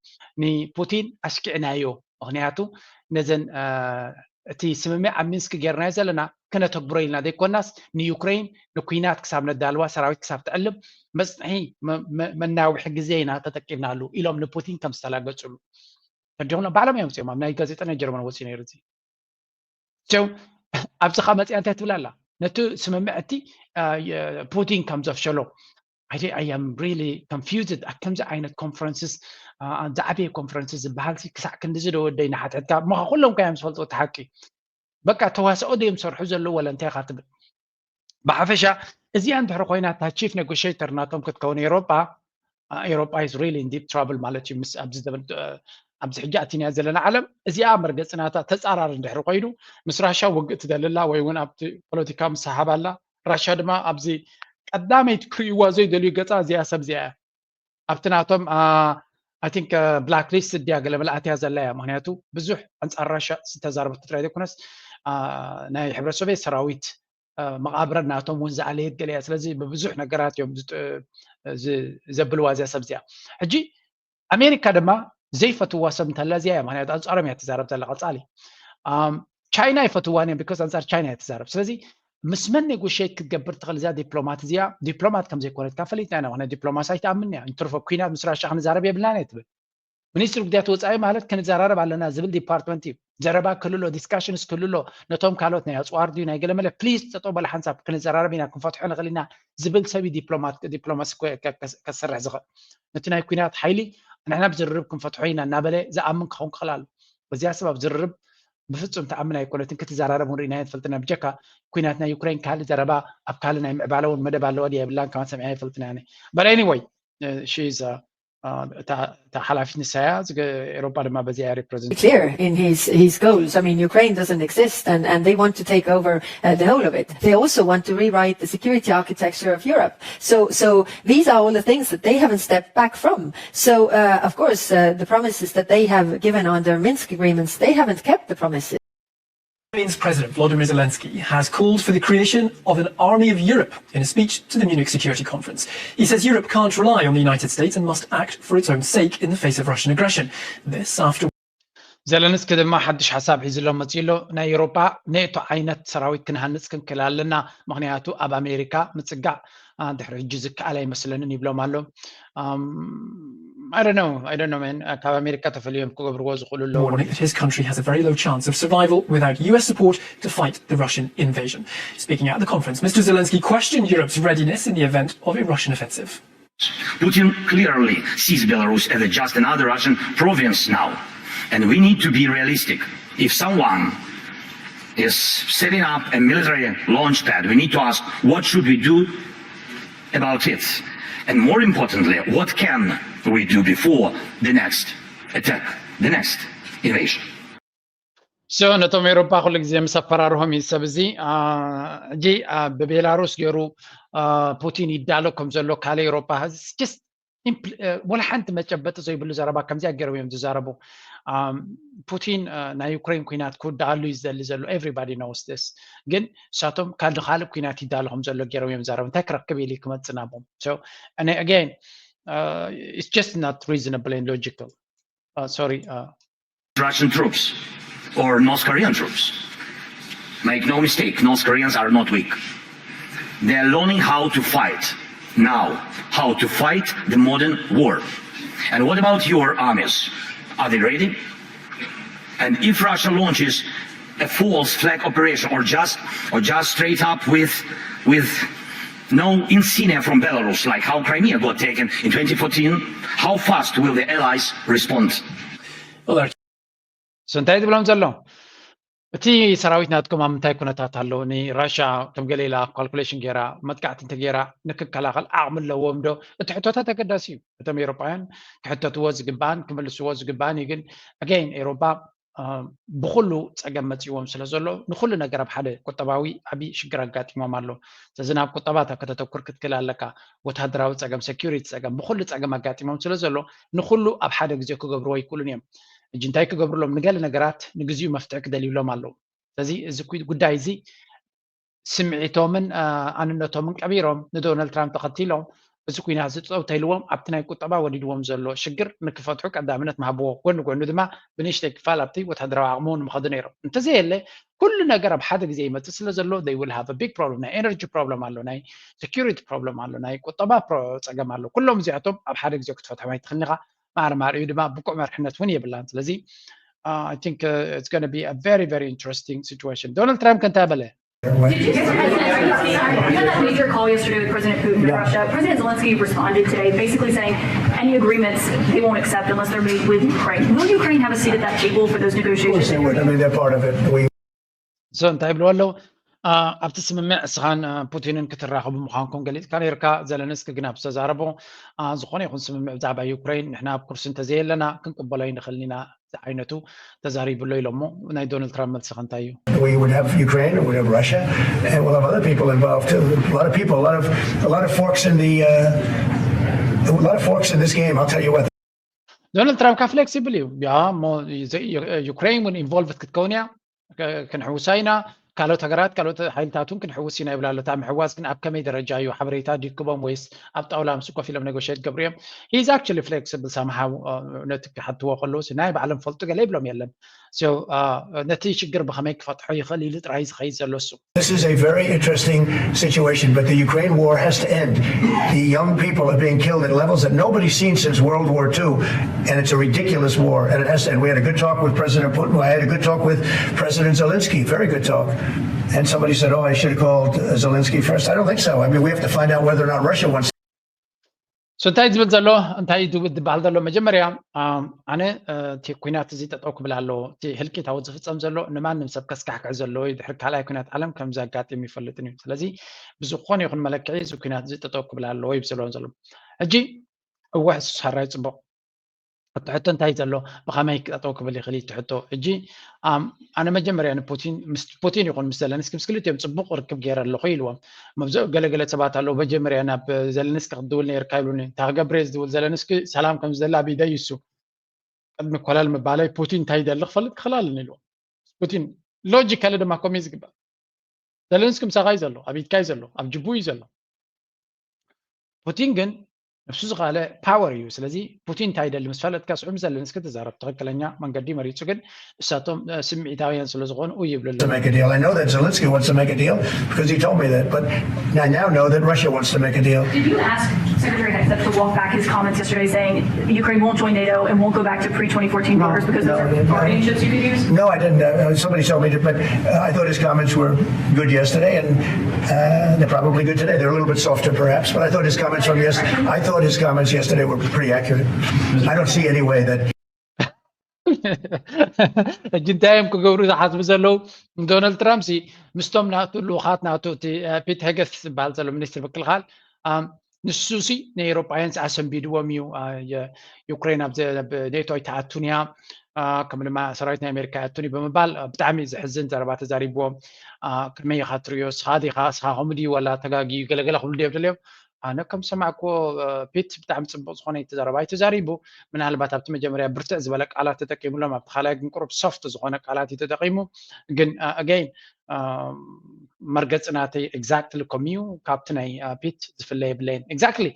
ንፑቲን ኣስኪዕናዮ። ምክንያቱ ነዘን እቲ ስምምዕ ኣብ ሚንስክ ጌርናዮ ዘለና ክነተግብሮ ኢልና ዘይኮናስ ንዩክሬን ንኩናት ክሳብ ነዳልዋ ሰራዊት ክሳብ ትዕልም መፅንሒ መናውሒ ግዜ ኢና ተጠቂምናሉ ኢሎም ንፑቲን ከም ዝተላገፅሉ ተዲኹም ባዕሎም እዮም ፅኦም ኣብ ናይ ጋዜጣ ናይ ጀርመን ወፂኡ ነይሩ እዚ ቸው ኣብዚ ካ መፅያ እንታይ ትብል ኣላ ነቲ ስምምዕ እቲ ፑቲን ከም ዘፍሸሎ I am really confused ኣብ ከምዚ ዓይነት ኮንፈረንስስ ዝዓበየ ኮንፈረንስስ ዝበሃል ክሳዕ ክንድዚ ዶ ወደይ ንሓትሕትካ እሞ ኩሎም ከ እዮም ዝፈልጡ እቲ ሓቂ በቃ ተዋስኦ ድዮም ዝሰርሑ ዘለዉ ወላ እንታይ ኢኻ ትብል ብሓፈሻ እዚኣ እንድሕር ኮይና እታ ቺፍ ኔጎሽተር ናቶም ክትከውን ኤሮጳ ኤሮጳ is really in deep trouble ማለት እዩ ምስ ኣብዚ ዘበን ኣብዚ ሕጂ ኣቲንያ ዘለና ዓለም እዚኣ መርገፂ ናታ ተፃራሪ እንድሕር ኮይኑ ምስ ራሻ ውግእ ትደልላ ወይ እውን ኣብቲ ፖለቲካ ምሳሓብ ኣላ። ራሻ ድማ ኣብዚ ቀዳመይቲ ክርእይዋ ዘይደልዩ ገፃ እዚኣ ሰብ እዚኣ እያ። ኣብቲ ናቶም I think black list እያ ገለ መለ ኣትያ ዘላ እያ። ምክንያቱ ብዙሕ ኣንፃር ራሻ ዝተዛረበት ጥራይ ዘይኮነስ ናይ ሕብረት ሶቪየት ሰራዊት መቃብረ ናቶም እውን ዝኣለየት ገለ እያ። ስለዚ ብብዙሕ ነገራት እዮም ዘብልዋ እዚኣ ሰብ እዚኣ። ሕጂ ኣሜሪካ ድማ ዘይፈትዋ ሰብ እንተላ እዚኣ እያ። ምክንያቱ ኣንፃሮም እያ ትዛረብ ዘላ። ቀፃሊ ቻይና ይፈትዋን እዮም because ኣንፃር ቻይና እያ ትዛረብ። ስለዚ ምስ መን ኔጎሽት ክትገብር ትኽእል እዛ ዲፕሎማት እዚኣ? ዲፕሎማት ከም ዘይኮነት ካብ ፈሊጥና ኢና። ምክንያቱ ዲፕሎማሲ ኣይትኣምን እያ። ንትርፎ ኩናት ምስ ራሻ ክንዛረብ የብልናን እያ ትብል። ሚኒስትሪ ጉዳያት ወፃኢ ማለት ክንዘራረብ ኣለና ዝብል ዲፓርትመንት እዩ። ዘረባ ክህልሎ፣ ዲስካሽንስ ክህልሎ፣ ነቶም ካልኦት ናይ ኣፅዋር ድዩ ናይ ገለመለ ፕሊዝ ጠጠው በለ ሓንሳብ ክንዘራረብ ኢና ክንፈትሖ ንኽእል ኢና ዝብል ሰብ እዩ ዲፕሎማት ዲፕሎማሲ ከሰርሕ ዝኽእል። ነቲ ናይ ኩናት ሓይሊ ንሕና ብዝርርብ ክንፈትሖ ኢና እናበለ ዝኣምን ክኸውን ክኽእል ኣሎ። እዚኣ ሰብ ኣብ ዝርርብ ብፍፁም ተኣምን ኣይኮነትን። ክትዘራረብ እውን ርኢናዮ ትፈልጥና። ብጀካ ኩናት ናይ ዩክሬን ካልእ ዘረባ ኣብ ካልእ ናይ ምዕባለ እውን መደብ ኣለዋ ድያ የብላን ከማን ሰሚዓ ኣይፈልጥና። But anyway, she's እታ ሓላፊት ንሳያ ኤሮፓ ድማ በዚኣ represent clear in his his goals. I mean, Ukraine doesn't exist, and and they want to take over uh, the whole of it. They also want to rewrite the security architecture of Europe. So so these are all the things that they haven't stepped back from. So uh, of course, uh, the promises that they have given under Minsk agreements, they haven't kept the promises. Ukraine's President Volodymyr Zelensky has called for the creation of an army of Europe in a speech to the Munich Security Conference. He says Europe can't rely on the United States and must act for its own sake in the face of Russian aggression. This after ዘለንስኪ ድማ ሓድሽ ሓሳብ ሒዝሎም መፂኡ ኣሎ። ናይ ኤሮፓ ኔቶ ዓይነት ሰራዊት ክንሃንፅ ክንክእል ኣለና፣ ምክንያቱ ኣብ ኣሜሪካ ምፅጋዕ ድሕሪ ሕጂ ዝከኣል ኣይመስለንን ይብሎም ኣሎ። I don't know, I don't know, man። ካብ ኣሜሪካ ተፈልዮም ክገብርዎ ዝኽእሉ ኣለዉ። Warning that his country has a very low chance of survival without U S support to fight the Russian invasion. Speaking at the conference, Mister Zelensky questioned Europe's readiness in the event of a Russian offensive. Putin clearly sees Belarus as just another Russian province now. And we need to be realistic. If someone is setting up a military launch pad, we need to ask, what should we do about it? And more importantly, what can we do before the next attack, the next invasion? So ነቶም ኤሮፓ ኩሉ ግዜ ምስ ኣፈራርሆም እዩ ሰብ እዚ ሕጂ ብቤላሩስ ገይሩ ፑቲን ይዳሎ ከም ዘሎ ካልእ ኤሮፓ ወላ ሓንቲ መጨበጢ ዘይብሉ ዘረባ ከምዚኣ ገይሮም እዮም ዝዛረቡ። ፑቲን ናይ ዩክሬን ኩናት ክውድኣሉ እዩ ዝደሊ ዘሎ። Everybody knows this። ግን እሳቶም ካልእ ካልእ ኩናት ይዳሎ ከም ዘሎ ገይሮም እዮም ዝዛረቡ። እንታይ ክረክብ ኢሉ ክመፅእ ናቦም? So and again, it's just not reasonable and logical. Sorry. Russian troops or North Korean troops. Make no mistake, North Koreans are not weak. They are learning how to fight now, how to fight the modern war. And what about your armies? Are they ready? And if Russia launches a false flag operation or just or just straight up with with no insignia from Belarus, like how Crimea got taken in twenty fourteen, how fast will the allies respond? So እንታይ ትብሎም ዘሎ? እቲ ሰራዊት ናትኩም ኣብ ምንታይ ኩነታት ኣሎ? ንራሻ ከም ገለ ኢላ ካልኩሌሽን ገይራ መጥቃዕቲ እንተገይራ ንክከላኸል ዓቕሚ ኣለዎም ዶ? እቲ ሕቶታት ኣገዳሲ እዩ። እቶም ኤሮጳውያን ክሕተትዎ ዝግባእን ክምልስዎ ዝግባእን እዩ። ግን ኣገይን ኤሮጳ ብኩሉ ፀገም መፂዎም ስለ ዘሎ ንኩሉ ነገር ኣብ ሓደ ቁጠባዊ ዓብዪ ሽግር ኣጋጢሞም ኣሎ። ስለዚ ናብ ቁጠባ እታ ከተተኩር ክትክእል ኣለካ። ወታደራዊ ፀገም፣ ሴኪሪቲ ፀገም፣ ብኩሉ ፀገም ኣጋጢሞም ስለ ዘሎ ንኩሉ ኣብ ሓደ ግዜ ክገብርዎ ኣይክእሉን እዮም። ሕጂ እንታይ ክገብርሎም? ንገለ ነገራት ንግዚኡ መፍትሒ ክደልዩሎም ኣለዉ። ስለዚ እዚ ጉዳይ እዚ ስምዒቶምን ኣንነቶምን ቀቢሮም ንዶናልድ ትራምፕ ተኸቲሎም እዚ ኩናት እዚ ጠጠው ተይልዎም ኣብቲ ናይ ቁጠባ ወዲድዎም ዘሎ ሽግር ንክፈትሑ ቀዳምነት ምሃብዎ፣ ጎኒ ጎኒ ድማ ብንእሽተይ ክፋል ኣብቲ ወታደራዊ ዓቕሚ እውን ምኸዱ ነይሮም። እንተዘየለ ኩሉ ነገር ኣብ ሓደ ግዜ ይመፅእ ስለ ዘሎ they will have a big problem። ናይ ኤነርጂ ፕሮብለም ኣሎ፣ ናይ ሴኪሪቲ ፕሮብለም ኣሎ፣ ናይ ቁጠባ ጸገም ኣሎ። ኩሎም እዚኣቶም ኣብ ሓደ ግዜ ክትፈትሖም ኣይትኽእልን ኢኻ። ማዕረ ማዕሪኡ ድማ ብቁዕ መርሕነት እውን የብላን። ስለዚ I think it's going to be a very very interesting situation። ዶናልድ ትራምፕ ከ እንታይ በለ? Did you guys have that major call yesterday with President Putin in Russia? President Zelensky responded today basically saying any agreements they won't accept unless they're made with Ukraine. Will Ukraine have a seat at that table for those negotiations? Of course they would. I mean, they're part of it. We So እንታይ ይብልዎ ኣለዉ? ኣብቲ ስምምዕ እስኻን ፑቲንን ክትራኸቡ ምዃንኩም ገሊጽካ ነርካ። ዘለንስኪ ግን ኣብ ዝተዛረቦ፣ ዝኾነ ይኹን ስምምዕ ብዛዕባ ዩክሬን ንሕና ኣብ ኩርሲ እንተዘየለና ክንቅበሎ ኣይንኽእልን ኢና ዝዓይነቱ ተዛሪቡ ኣሎ ኢሎሞ። ናይ ዶናልድ ትራምፕ መልሲ ከ እንታይ እዩ? We would have Ukraine, we would have Russia, and we'll have other people involved too. A lot of people, a lot of a lot of forks in the uh, a lot of forks in this game. I'll tell you what. ዶናልድ ትራምፕ ካብ ፍሌክሲብል እዩ። ያ እሞ ዩክሬን እውን ኢንቮልቭድ ክትከውን እያ። ክንሕውሳ ኢና። ካልኦት ሃገራት፣ ካልኦት ሓይልታት እውን ክንሕውስ ኢና ይብል ኣሎ። እታ ምሕዋስ ግን ኣብ ከመይ ደረጃ እዩ? ሓበሬታ ድዩ ክቦም ወይስ ኣብ ጣውላ ምስ ኮፍ ኢሎም ኔጎሽት ገብሩ እዮም? He's actually flexible somehow። ነቲ ክሓትዎ ከለዉ ናይ ባዕሎም ፈልጡ ገለ ይብሎም የለን። ነቲ ሽግር ብኸመይ ክፈትሖ ይኽእል ኢሉ ጥራይ ዝኸይድ ዘሎ እሱ። This is a very interesting situation, but the Ukraine war has to end. The young people are being killed at levels that nobody's seen since World War Two, and it's a ridiculous war, and it has to end. We had a good talk with President Putin. I had a good talk with President Zelensky, very good talk. And somebody said, oh, I should have called Zelensky first. I don't think so. I mean, we have to find out whether or not Russia wants እንታይ ዝብል ዘሎ እንታይ ዝበሃል ዘሎ መጀመርያ ኣነ እቲ ኩናት እዚ ጠጠው ክብል ኣለዎ። እቲ ህልቂታዊ ዝፍፀም ዘሎ ንማንም ሰብ ከስካሕክሕ ዘለዎ እዩ። ድሕሪ ካልኣይ ኩናት ዓለም ከም ዘጋጥም ይፈልጥን እዩ። ስለዚ ብዝኾነ ይኹን መለክዒ እዚ ኩናት እዚ ጠጠው ክብል ኣለዎ ይብል ዘለዎም ዘሎ። ሕጂ እወ እሱ ሰራይ ፅቡቕ እቲ ሕቶ እንታይ ዘሎ ብኸመይ ጠጠው ክብል ይኽእል እዩ እቲ ሕቶ። ሕጂ ኣነ መጀመርያ ንፑቲን ምስ ፑቲን ይኹን ምስ ዘለንስኪ ምስ ክልቲኦም ፅቡቕ ርክብ ገይረ ኣለኹ ኢልዎም። መብዝኦ ገለገለ ሰባት ኣለዉ መጀመርያ ናብ ዘለንስኪ ክትድውል ነይርካ ይብሉኒ። እንታይ ክገብር እየ ዝድውል ዘለንስኪ ሰላም ከም ዝደሊ ኣብ ኢደይ እዩ እሱ። ቅድሚ ኮለል ምባለይ ፑቲን እንታይ ይደሊ ክፈልጥ ክኽእል ኣለኒ ኢልዎም። ፑቲን ሎጂካሊ ድማ ከምኡ እዩ ዝግበር። ዘለንስኪ ምሳኻ እዩ ዘሎ፣ ኣብ ኢድካ እዩ ዘሎ፣ ኣብ ጅቡ እዩ ዘሎ። ፑቲን ግን ነብሱ ዝኸኣለ ፓወር እዩ። ስለዚ ፑቲን እንታይ ይደሊ ምስ ፈለጥካ ስዑ ምስ ዘለንስኪ ትዛረብ። ትኽክለኛ መንገዲ መሪፁ ግን እሳቶም ስምዒታውያን ስለ ዝኾኑ ኡ ይብሉ ኣለዉ። I know that Zelensky wants to make a deal because he told me that, but I now know that Russia wants to make a deal. Did you ask Secretary Hegseth to walk back his comments yesterday saying Ukraine won't join NATO and won't go back to pre twenty fourteen borders because those are bargaining chips you could use? No, I didn't. Uh, somebody told me to, but uh, I thought his comments were good yesterday, and uh, they're probably good today. They're a little bit softer, perhaps, but I thought his comments from yes, I thought his comments yesterday were pretty accurate. I don't see any way that ሕጂ እንታይ እዮም ክገብሩ ዝሓስቡ ዘለዉ? ዶናልድ ትራምፕ ሲ ምስቶም ናቱ ልኡኻት ናቱ እቲ ፒት ሄገስ ዝበሃል ዘሎ ሚኒስትር ምክልኻል ንሱ ሲ ንኤውሮጳውያን ኣሰንቢድዎም እዩ። ዩክሬን ኣብ ኔቶ ኣይትኣቱን እያ፣ ከም ድማ ሰራዊት ናይ ኣሜሪካ ኣይኣቱን እዩ ብምባል ብጣዕሚ ዘሕዝን ዘረባ ተዛሪብዎም። ከመይ ኢኻ ትርእዮ? ስኻ ዲኻ ስኻ ከምኡ ድዩ ወላ ተጋጊዩ ገለገለ ክብሉ ድዮም ደልዮም? ኣነ ከም ሰማዕክዎ ፒት ብጣዕሚ ፅቡቅ ዝኾነ ተዛረባ እዩ ተዛሪቡ። ምናልባት ኣብቲ መጀመርያ ብርትዕ ዝበለ ቃላት ተጠቂሙሎም ኣብቲ ካልኣይ ግን ቁሩብ ሶፍት ዝኾነ ቃላት እዩ ተጠቂሙ። ግን ኣገይን መርገፂ ናተይ ኤግዛክትሊ ከምኡ እዩ። ካብቲ ናይ ፒት ዝፍለ የብለይን። ኤግዛክትሊ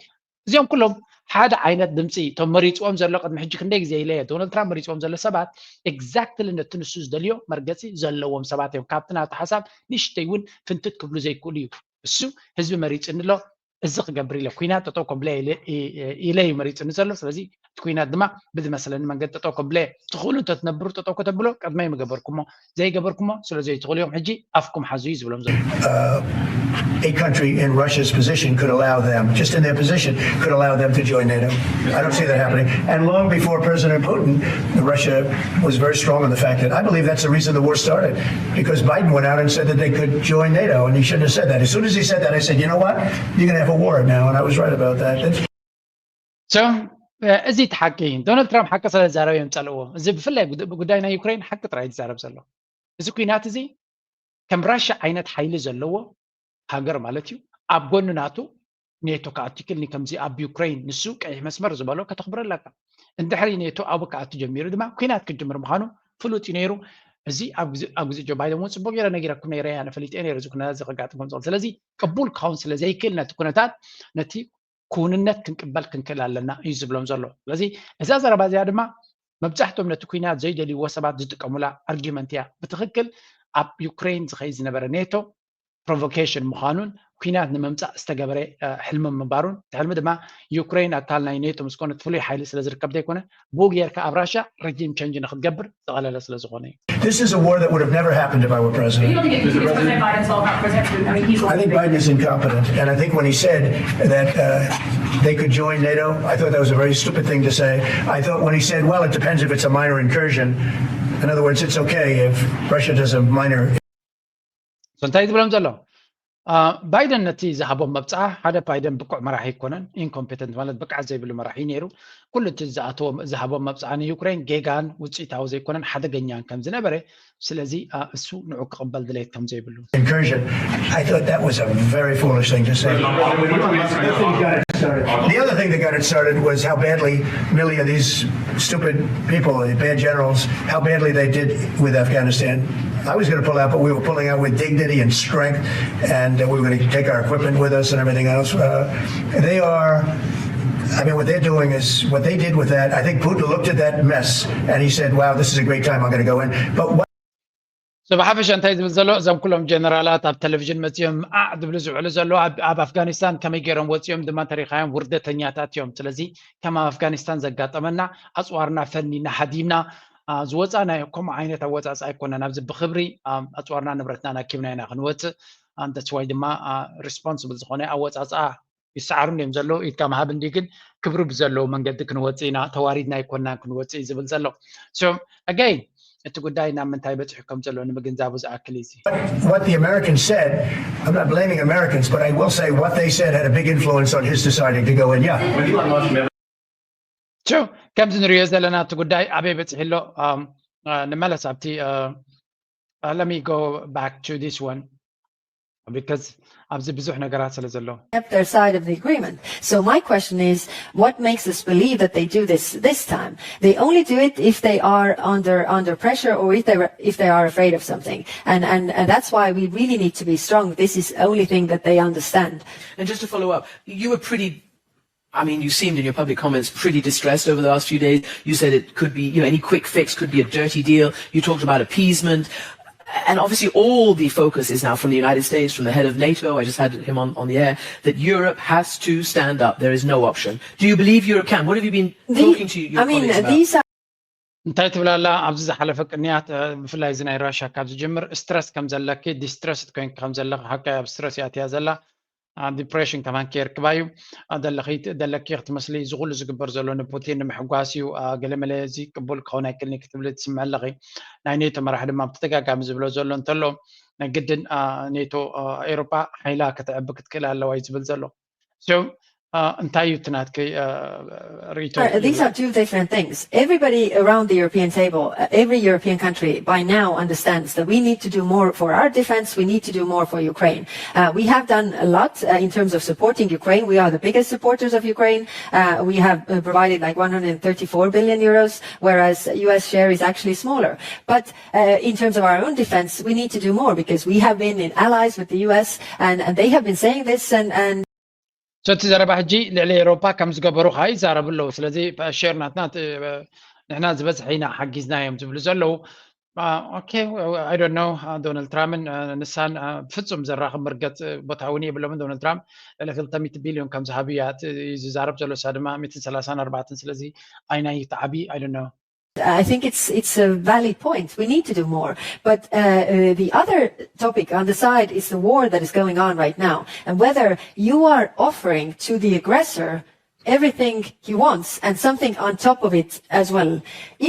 እዚኦም ኩሎም ሓደ ዓይነት ድምፂ እቶም መሪፅዎም ዘሎ ቅድሚ ሕጂ ክንደይ ግዜ ኢለ እየ ዶናልድ ትራምፕ መሪፅዎም ዘሎ ሰባት ኤግዛክትሊ ነቲ ንሱ ዝደልዮ መርገፂ ዘለዎም ሰባት እዮም። ካብቲ ናቱ ሓሳብ ንእሽተይ እውን ፍንትት ክብሉ ዘይክእሉ እዩ። እሱ ህዝቢ መሪፅኒ ኣሎ እዚ ክገብር ኢለ ኩናት ጠጠው ከብለ ኢለ እዩ መሪፅኒ ዘሎ። ስለዚ እቲ ኩናት ድማ ብዝመስለኒ መንገዲ ጠጠው ከብለ ትኽእሉ እንተትነብሩ ጠጠው ከተብሎ ቅድመይ ምገበርኩሞ ዘይገበርኩሞ ስለ ዘይትኽእሉ እዮም ሕጂ ኣፍኩም ሓዙ እዩ ዝብሎም ዘሎ። A country in Russia's position could allow them, just in their position, could allow them to join NATO. I don't see that happening. And long before President Putin, Russia was very strong on the fact that I believe that's the reason the war started, because Biden went out and said that they could join NATO, and he shouldn't have said that. As soon as he said that, I said, you know what? You're going to have a war now, and I was right about that. So እዚ እቲ ሓቂ ዶናልድ ትራምፕ ሓቂ ስለ ዝዛረበ እዮም ዝፀልእዎ። እዚ ብፍላይ ጉዳይ ናይ ዩክሬን ሓቂ ጥራይ ዝዛረብ ዘሎ። እዚ ኩናት እዚ ከም ራሻ ዓይነት ሓይሊ ዘለዎ ሃገር ማለት እዩ ኣብ ጎኒ ናቱ ኔቶ ክኣቱ ይክእልኒ ከምዚ ኣብ ዩክሬን ንሱ ቀይሕ መስመር ዝበሎ ከተኽብሮ ኣለካ። እንድሕሪ ኔቶ ኣብኡ ክኣቱ ጀሚሩ ድማ ኩናት ክጅምር ምዃኑ ፍሉጥ እዩ ነይሩ። እዚ ኣብ ግዜ ጆ ባይደን እውን ፅቡቅ ገይረ ነጊረኩም ነይረ ኣነ ፈሊጠ ነይረ እዚ ኩነታት እዚ ከጋጥም ከም ዝኽእል። ስለዚ ቅቡል ክኸውን ስለ ዘይክእል ነቲ ኩነታት ነቲ ክውንነት ክንቅበል ክንክእል ኣለና እዩ ዝብሎም ዘሎ። ስለዚ እዛ ዘረባ እዚኣ ድማ መብዛሕትኦም ነቲ ኩናት ዘይደልይዎ ሰባት ዝጥቀሙላ ኣርጊመንት እያ። ብትኽክል ኣብ ዩክሬን ዝኸይድ ዝነበረ ኔቶ ፕሮቮኬሽን ምዃኑን ኩናት ንምምፃእ ዝተገበረ ሕልሚ ምንባሩን እቲ ሕልሚ ድማ ዩክሬን ኣካል ናይ ኔቶ ምስኮነት ፍሉይ ሓይሊ ስለ ዝርከብ ዘይኮነ ብኡ ጌርካ ኣብ ራሻ ረጂም ቸንጅ ንክትገብር ዝቐለለ ስለ ዝኾነ እዩ። This is a war that would have never happened if I were president. You don't think it, you think President Biden's all about protection? I mean, he's I think Biden is incompetent, and I think when he said that uh, they could join NATO, I thought that was a very stupid thing to say. I thought when he said, well, it depends if it's a minor incursion. In other words, it's okay if Russia does a minor እንታይ ዝብሎም ዘሎ? ባይደን ነቲ ዝሃቦም መብፅዓ፣ ሓደ፣ ባይደን ብቁዕ መራሒ ኣይኮነን፣ ኢንኮምፔተንት ማለት ብቅዓት ዘይብሉ መራሒ ነይሩ። ኩሉ እቲ ዝኣተዎ ዝሃቦም መብፅዓ ንዩክሬን ጌጋን ውፅኢታዊ ዘይኮነን ሓደገኛን ከም ዝነበረ፣ ስለዚ እሱ ንዑ ክቕበል ድሌት ከም ዘይብሉ። Incursion. I thought that was a very foolish thing to say. The other thing that got it started was how badly many of these stupid people, the bad generals, how badly they did with Afghanistan. I was going to pull out, but we were pulling out with dignity and strength, and uh, we were going to take our equipment with us and everything else. Uh, they are. I mean, what they're doing is what they did with that. I think Putin looked at that mess and he said, "Wow, this is a great time. I'm going to go in." But what ብሓፈሻ እንታይ ዝብል ዘሎ፣ እዞም ኩሎም ጀነራላት ኣብ ቴሌቪዥን መፅኦም ኣዕ ዝብሉ ዝውዕሉ ዘለዉ ኣብ ኣፍጋኒስታን ከመይ ገይሮም ወፂኦም ድማ ተሪኻዮም ውርደተኛታት እዮም። ስለዚ ከም ኣብ ኣፍጋኒስታን ዘጋጠመና ኣፅዋርና ፈኒና ሓዲምና ዝወፃናዮ ከምኡ ዓይነት ኣወፃፃ ኣይኮነን። ኣብዚ ብክብሪ ኣፅዋርና ንብረትና ኣኪብና ኢና ክንወፅእ። ኣንተስዋይ ድማ ሪስፖንስብል ዝኾነ ኣወፃፅኣ ይሰዓሩኒ እዮም ዘለዉ። ኢድካ ምሃብ እንዲ ግን ክብሪ ብዘለዎ መንገዲ ክንወፅእ ኢና፣ ተዋሪድና ኣይኮናን ክንወፅእ እዩ ዝብል ዘሎ። ኣጋይን እቲ ጉዳይ ናብ ምንታይ በፂሑ ከም ዘሎ ንምግንዛቡ ዝኣክል እዩ። What the Americans said, I'm not blaming Americans, but I will say what they said had a big influence on his deciding to go in. Yeah. ከምዚ ንሪኦ ዘለና እቲ ጉዳይ ኣበይ በፂሑ ኣሎ? ንመለስ ኣብቲ let me go back to this one because ኣብዚ ብዙሕ ነገራት ስለ ዘሎ their side of the agreement. So my question is, what makes us believe that they do this this time? They only do it if they are under under pressure or if they if they are afraid of something. And and, and that's why we really need to be strong. This is the only thing that they understand. And just to follow up, you were pretty I mean, you seemed in your public comments pretty distressed over the last few days. You said it could be, you know, any quick fix could be a dirty deal. You talked about appeasement. And obviously, all the focus is now from the United States, from the head of NATO. I just had him on, on the air, that Europe has to stand up. There is no option. Do you believe Europe can? What have you been talking to your I mean, colleagues about? These are እንታይ ትብላላ ኣብዚ ዝሓለፈ ቅንያት ብፍላይ እዚ ናይ ራሽያ ካብ ዝጅምር ስትረስ ከም ዘለኪ ዲስትረስ ኮይንኪ ከም ዘለኺ ሓቂ ኣብ ስትረስ እያ እትያ ዘላ ዲፕሬሽን ከማን ከየርክባ እዩ ደለኺ ደለኪ ክትመስሊ እዚ ኩሉ ዝግበር ዘሎ ንፑቲን ንምሕጓስ እዩ ገለመለ እዚ ቅቡል ክኸውን ኣይክእልን ክትብሊ ትስምዕ ኣለኺ ናይ ኔቶ መራሕ ድማ ብተደጋጋሚ ዝብሎ ዘሎ እንተሎ ናይ ግድን ኔቶ ኤሮጳ ሓይላ ከተዕቢ ክትክእል ኣለዋ እዩ ዝብል ዘሎ So እንታይ እዩ እቲ ናትከይ ርእይቶ? These are two different things. Everybody around the European table, uh, every European country by now understands that we need to do more for our defense, we need to do more for Ukraine. Uh, we have done a lot uh, in terms of supporting Ukraine. We are the biggest supporters of Ukraine. Uh, we have uh, provided like one hundred thirty-four billion euros, whereas U S share is actually smaller. But uh, in terms of our own defense, we need to do more because we have been in allies with the U S and, and they have been saying this and, and So እቲ ዘረባ ሕጂ ልዕሊ ኤሮፓ ከም ዝገበሩ ከዓ ይዛረቡ ኣለዉ ስለዚ ሼር ናትና ንሕና ዝበዝሐ ኢና ሓጊዝናዮም ዝብሉ ዘለዉ okay I don't know ዶናልድ ትራምፕን ንሳን ፍጹም ዘራኽብ መርገጽ ቦታ እውን የብሎምን ዶናልድ ትራምፕ ልዕሊ ክልተ ሚእቲ ቢልዮን ከም ዝሃቡ እያ ዝዛረብ ዘሎ እሳ ድማ ሚእትን ሰላሳን ኣርባዕተን ስለዚ ኣይናይ ተዓቢ I don't know I think it's it's a valid point. We need to do more. But uh, uh, the other topic on the side is the war that is going on right now, and whether you are offering to the aggressor everything he wants and something on top of it as well.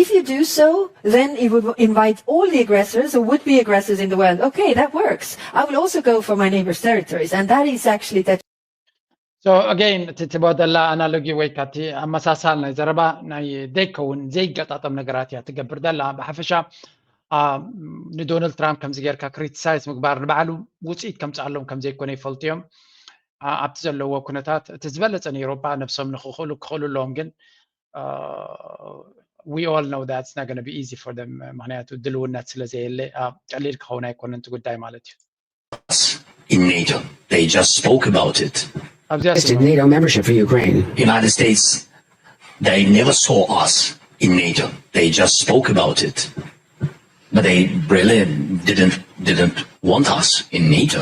If you do so, then it would invite all the aggressors or would be aggressors in the world. Okay, that works. I will also go for my neighbors' territories, and that is actually that. So again እቲ ትቦ ዘላ ኣናሎጊ ወይ ካቲ ኣመሳሳል ናይ ዘረባ ናይ ዘይከውን ዘይገጣጠም ነገራት እያ ትገብር ዘላ ብሓፈሻ ንዶናልድ ትራምፕ ከምዚ ጌርካ ክሪቲሳይዝ ምግባር ንባዕሉ ውፅኢት ከምፅኣሎም ከም ዘይኮነ ይፈልጡ እዮም ኣብቲ ዘለዎ ኩነታት እቲ ዝበለፀ ንኤሮጳ ነብሶም ንክኽእሉ ክኽእሉ ኣለዎም ግን we all know that's not gonna be easy for them ምክንያቱ ድልውነት ስለ ዘየለ ቀሊል ክኸውን ኣይኮነን እቲ ጉዳይ ማለት እዩ in NATO. They just spoke about it. It's NATO membership for Ukraine. United States, they never saw us in NATO. They just spoke about it. But they really didn't didn't want us in NATO.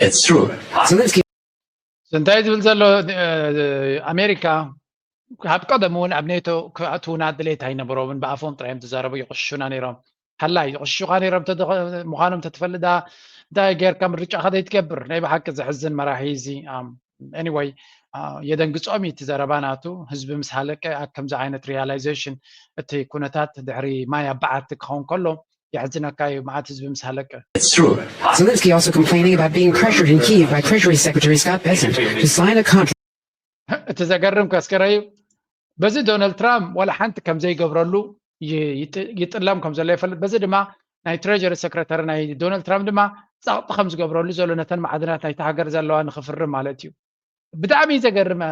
It's true. Zelensky እንታይ ዝብል ዘሎ ኣሜሪካ ካብ ቀደም እውን ኣብ ኔቶ ክኣትውና ድሌት ኣይነበሮምን ብኣፎም ጥራዮም ዝዛረቡ ይቕሽሹና ነይሮም ሓላይ ይቕሽሹኻ ነይሮም ምዃኖም ተትፈልዳ እንታይ ጌርካ ምርጫኻ ዘይትገብር ናይ ብሓቂ ዘሕዝን መራሒ እዚ anyway የደንግጾም እቲ ዘረባ ናቱ ህዝቢ ምስ ሃለቀ ኣብ ከምዚ ዓይነት realization እቲ ኩነታት ድሕሪ ማይ ኣባዓቲ ክኸውን ከሎ የሕዝነካ እዩ፣ መዓት ህዝቢ ምስ ሃለቀ። It's true. Zelensky also complaining about being pressured in Kyiv by Treasury Secretary Scott Bessent to sign a contract. እቲ ዘገርም ከስከረዩ በዚ ዶናልድ ትራምፕ ዋላ ሓንቲ ከም ዘይገብረሉ ይጥለም ከም ዘሎ ይፈልጥ። በዚ ድማ ናይ ትሬጀሪ ሰክረታሪ ናይ ዶናልድ ትራምፕ ድማ ፃቕጢ ከም ዝገብረሉ ዘሎ ነተን ማዕድናት ናይቲ ሃገር ዘለዋ ንክፍርም ማለት እዩ። ብጣዕሚ ዘገርም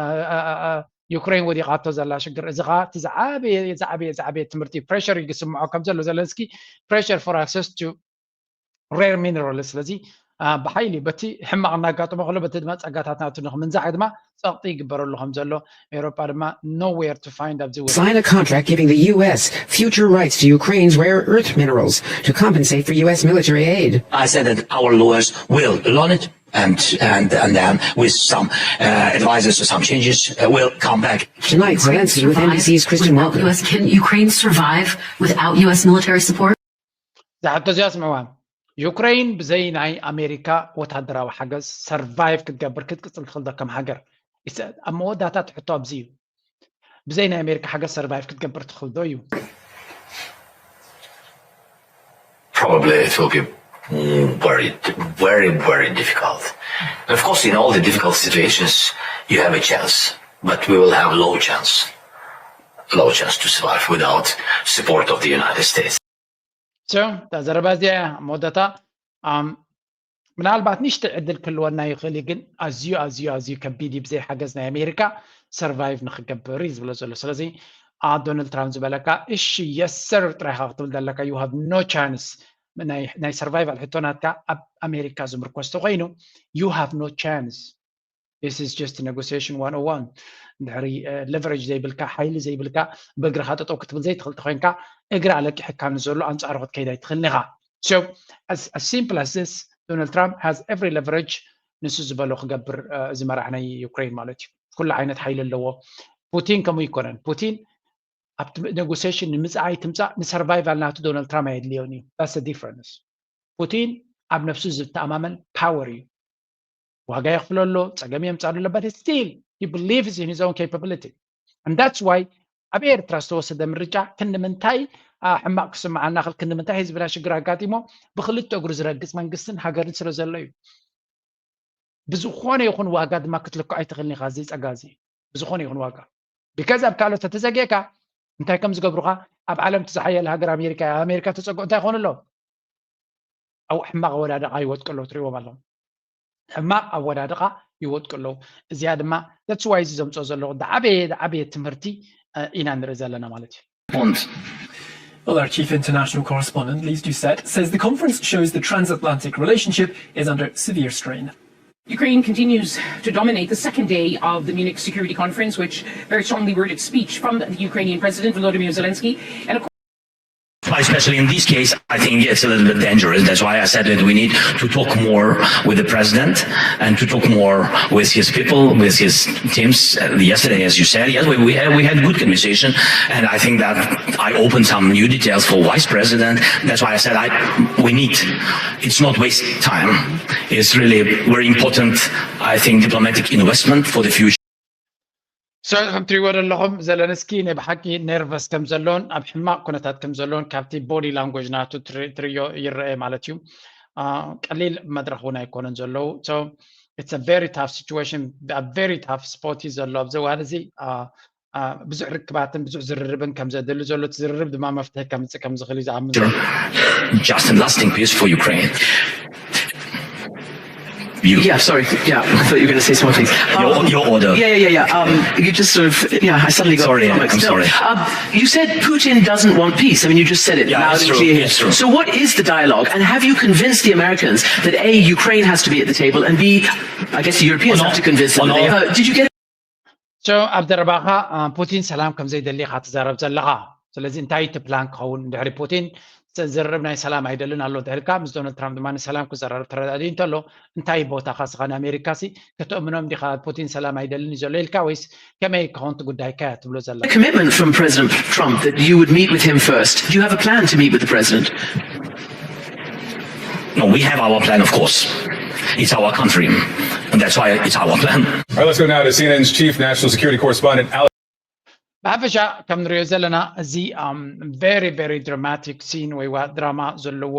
ዩክሬን ወዲቓቶ ዘላ ሽግር። እዚ ከዓ እቲ ዝዓበየ ዝዓበየ ዝዓበየ ትምህርቲ ፕሬሽር ይስምዖ ከም ዘሎ ዘለንስኪ pressure for access to rare minerals። ስለዚ ብሓይሊ በቲ ሕማቕ እናጋጠሞ ከሎ በቲ ድማ ፀጋታት ናቱ ንክምንዛዕ ድማ ፀቕጢ ይግበረሉ ከም ዘሎ ኤውሮጳ ድማ nowhere to find ኣብዚ Sign a contract giving the U S future rights to Ukraine's rare earth minerals to compensate for U S military aid. I said that our lawyers will learn it and and and then with some uh, advices or some changes uh, will come back. Tonight, Zelensky with N B C's Kristen Welker. U S, can Ukraine survive without U S military support? ዝሓቶ እዚኣ ስምዕዋ። ዩክሬን ብዘይ ናይ ኣሜሪካ ወታደራዊ ሓገዝ ሰርቫይቭ ክትገብር ክትቅፅል ትኽእል ዶ ከም ሃገር? ኣብ መወዳእታ እቲ ሕቶ ኣብዚ እዩ። ብዘይ ናይ ኣሜሪካ ሓገዝ ሰርቫይቭ ክትገብር ትኽእል ዶ እዩ? Probably it will be very, very, very difficult. And of course, in all the difficult situations, you have a chance, but we will have low chance, low chance to survive without support of the United States. እታ ዘረባ እዚኣ መወዳእታ ምናልባት ንሽተ ዕድል ክህልወና ይኽእል እዩ፣ ግን ኣዝዩ ኣዝዩ ኣዝዩ ከቢድ እዩ። ብዘይ ሓገዝ ናይ ኣሜሪካ ሰርቫይቭ ንክገብር እዩ ዝብሎ ዘሎ። ስለዚ ዶናልድ ትራምፕ ዝበለካ እሺ የሰር ጥራይካ ክትብል ዘለካ you have no chance። ናይ ሰርቫይቫል ሕቶ ናትካ ኣብ ኣሜሪካ ዝምርኮስ ተኮይኑ you have no chance. This is just negotiation one oh one. እንድሕሪ ሌቨሬጅ ዘይብልካ ሓይሊ ዘይብልካ ብእግርካ ጠጠው ክትብል ዘይትኽእል ተኮይንካ እግሪ ኣለቂሕካ ንዘሎ ኣንፃሩ ክትከይድ ኣይትኽእልን ኢኻ። So as simple as this, Donald Trump has every leverage ንሱ ዝበሎ ክገብር እዚ መራሕ ናይ ዩክሬን ማለት እዩ። ኩሉ ዓይነት ሓይሊ ኣለዎ። ፑቲን ከምኡ ይኮነን። ፑቲን ኣብቲ ኔጎሲሽን ንምፃእ ኣይትምፃእ ንሰርቫይቫል ናቱ ዶናልድ ትራምፕ ኣየድልዮን እዩ። That's the difference. ፑቲን ኣብ ነብሱ ዝተኣማመን ፓወር እዩ። ዋጋ የኽፍሎ ኣሎ፣ ፀገም የምፃሉ ኣሎ፣ but still he believes in his own capability. And that's why ኣብ ኤርትራ ዝተወሰደ ምርጫ ክንዲ ምንታይ ሕማቕ ክስምዓና ክል ክንዲ ምንታይ ህዝብና ሽግር ኣጋጢሞ ብክልተ እግሩ ዝረግፅ መንግስትን ሃገርን ስለ ዘሎ እዩ። ብዝኾነ ይኹን ዋጋ ድማ ክትልክዖ ኣይትኽእልን ኢኻ እዚ ፀጋ እዚ ብዝኾነ ይኹን ዋጋ። ቢካዝ ኣብ ካልኦት ተተዘጊእካ እንታይ ከም ዝገብሩኻ ኣብ ዓለም እቲ ዝሓየለ ሃገር ኣሜሪካ እያ። ኣሜሪካ ተፀግኦ እንታይ ይኾኑ ኣሎ? ኣብ ሕማቕ ኣወዳድቓ ይወድቁ ኣለዉ ትሪእዎም ኣለኹም። ሕማቕ ኣወዳድቓ ይወድቁ ኣለዉ። እዚኣ ድማ that's why እዚ ዘምፅኦ ዘለኹ ዝዓበየ ዝዓበየ ትምህርቲ ኢና ንርኢ ዘለና ማለት እዩ። Well, our chief international correspondent, Lise Doucet, says the conference shows the transatlantic relationship is under severe strain. Ukraine continues to dominate the second day of the Munich Security Conference, which very strongly worded speech from the Ukrainian President Volodymyr Zelensky. And of course, Especially in this case, I think it's a little bit dangerous. That's why I said that we need to talk more with the president and to talk more with his people, with his teams. Uh, yesterday, as you said, yes, we, we, had, we had good conversation, and I think that I opened some new details for vice president. That's why I said I, we need. It's not waste time. It's really very important, I think, diplomatic investment for the future. So ከም ትሪእዎ ዘለኹም ዘለንስኪ ናይ ብሓቂ ነርቨስ ከም ዘሎን ኣብ ሕማቕ ኩነታት ከም ዘሎን ካብቲ ቦዲ ላንጉጅ ናቱ ትርዮ ይረአ ማለት እዩ። ቀሊል መድረኽ እውን ኣይኮነን ዘለዉ። So it's a very tough situation, a very tough spot እዩ ዘሎ ኣብዚ እዋን እዚ። ብዙሕ ርክባትን ብዙሕ ዝርርብን ከም ዘድሊ ዘሎ እቲ ዝርርብ ድማ መፍትሒ ከምፅእ ከም ዝኽእል እዩ ዝኣምን። Just a lasting peace for Ukraine. You. Yeah, sorry. Yeah, I thought you were going to say something. Your, um, your order. Yeah, yeah, yeah, yeah. Um, you just sort of, yeah, I suddenly got. Sorry, I'm sorry. Um, you said Putin doesn't want peace. I mean, you just said it. Yeah, it's true. It's true. So, what is the dialogue, and have you convinced the Americans that A, Ukraine has to be at the table, and B, I guess the Europeans have to convince them? That they, uh, did you get So ኣብ ዘረባኻ ፑቲን ሰላም ከም ዘይደሊ ኢኻ ትዛረብ ዘለኻ። ስለዚ እንታይ እቲ ፕላን ክኸውን ድሕሪ ፑቲን ዝርርብ ናይ ሰላም ኣይደልን ኣሎ እንተልካ ምስ ዶናልድ ትራምፕ ድማ ንሰላም ክዘራረብ ተረዳድዩ እንተሎ እንታይ ቦታ ኻስኻ ንኣሜሪካ ሲ ከተእምኖም ዲኻ ፑቲን ሰላም ኣይደልን እዩ ዘሎ ኢልካ ወይስ ከመይ ክኸውን እቲ ጉዳይካ እያ ትብሎ ዘላ? Commitment from President Trump that you would meet with him first. Do you have a plan to meet with the president? No, we have our plan, of course. It's our country, and that's why it's our plan. All right, let's go now to C N N's chief national security correspondent, Alex. ብሓፈሻ ከም ንሪኦ ዘለና እዚ very very dramatic scene ወይ ዋ ድራማ ዘለዎ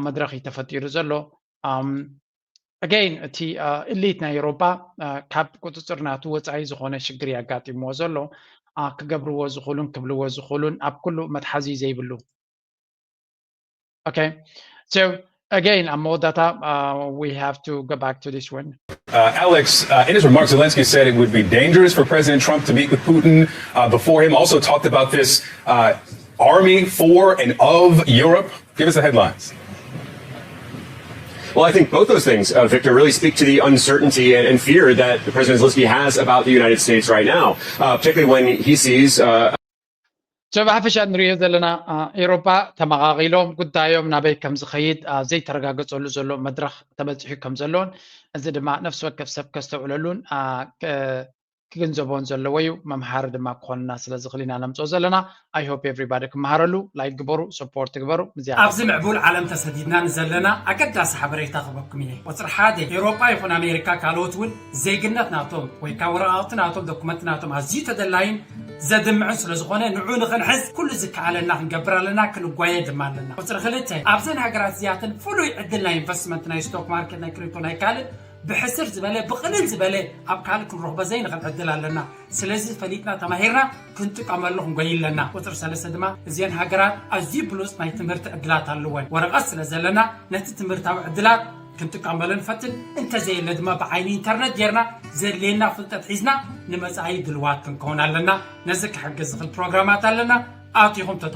መድረኽ እዩ ተፈጢሩ ዘሎ። Again እቲ elite ናይ ኤሮጳ ካብ ቁፅፅር ናቱ ወፃኢ ዝኾነ ሽግር የጋጢምዎ ዘሎ። ክገብርዎ ዝኽእሉን ክብልዎ ዝኽእሉን ኣብ ኩሉ መትሓዚ ዘይብሉ። Okay, so again ኣብ መወዳእታ we have to go back to this one. Uh, Alex, uh, in his remarks, Zelensky said it would be dangerous for President Trump to meet with Putin. Uh, before him, also talked about this uh, army for and of Europe. Give us the headlines. Well, I think both those things, uh, Victor, really speak to the uncertainty and, and fear that President Zelensky has about the United States right now, uh, particularly when he sees. Uh, ብሓፈሻ ንሪኦ ዘለና ኤሮፓ ተመቓቒሎም ጉዳዮም ናበይ ከም ዝኸይድ ዘይተረጋገፀሉ ዘሎ መድረኽ ተበፂሑ ከም ዘለውን እዚ ድማ ነፍሲ ወከፍ ሰብ ከስተውዕለሉን ክግንዘቦን ዘለዎ እዩ። መምሃሪ ድማ ክኾንና ስለ ዝኽእል ኢና ነምፅኦ ዘለና። I hope everybody ክመሃረሉ። Like ግበሩ፣ support ግበሩ። ኣብዚ ምዕቡል ዓለም ተሰዲድና ንዘለና ኣገዳሲ ሓበሬታ ክበኩም እየ። ቁፅሪ ሓደ፣ ኤውሮጳ ይኹን ኣሜሪካ ካልኦት እውን ዜግነት ናቶም ወይ ከዓ ወረቓቕቲ ናቶም ዶኩመንት ናቶም ኣዝዩ ተደላይን ዘድምዕን ስለ ዝኾነ ንዑ ንኽንሕዝ ኩሉ ዝከኣለና ክንገብር ኣለና፣ ክንጓየ ድማ ኣለና። ቁፅሪ ክልተ፣ ኣብዘን ሃገራት እዚኣተን ፍሉይ ዕድል ናይ ኢንቨስትመንት ናይ ስቶክ ማርኬት ናይ ክሪፕቶ ናይ ካልእ ብሕስር ዝበለ ብቕልል ዝበለ ኣብ ካልእ ክንረኽቦ ዘይንኽእል ዕድል ኣለና። ስለዚ ፈሊጥና ተማሂርና ክንጥቀመሉ ክንጎይ ኣለና። ቁፅሪ ሰለስተ ድማ እዚአን ሃገራት ኣዝዩ ብሉፅ ናይ ትምህርቲ ዕድላት ኣለወን። ወረቐት ስለ ዘለና ነቲ ትምህርታዊ ዕድላት ክንጥቀመሉ ንፈትን፣ እንተዘየለ ድማ ብዓይኒ ኢንተርነት ጌርና ዘድልየና ፍልጠት ሒዝና ንመፃኢ ድልዋት ክንከውን ኣለና። ነዚ ክሕግዝ ዝኽእል ፕሮግራማት ኣለና፣ ኣቲኹም ተጠ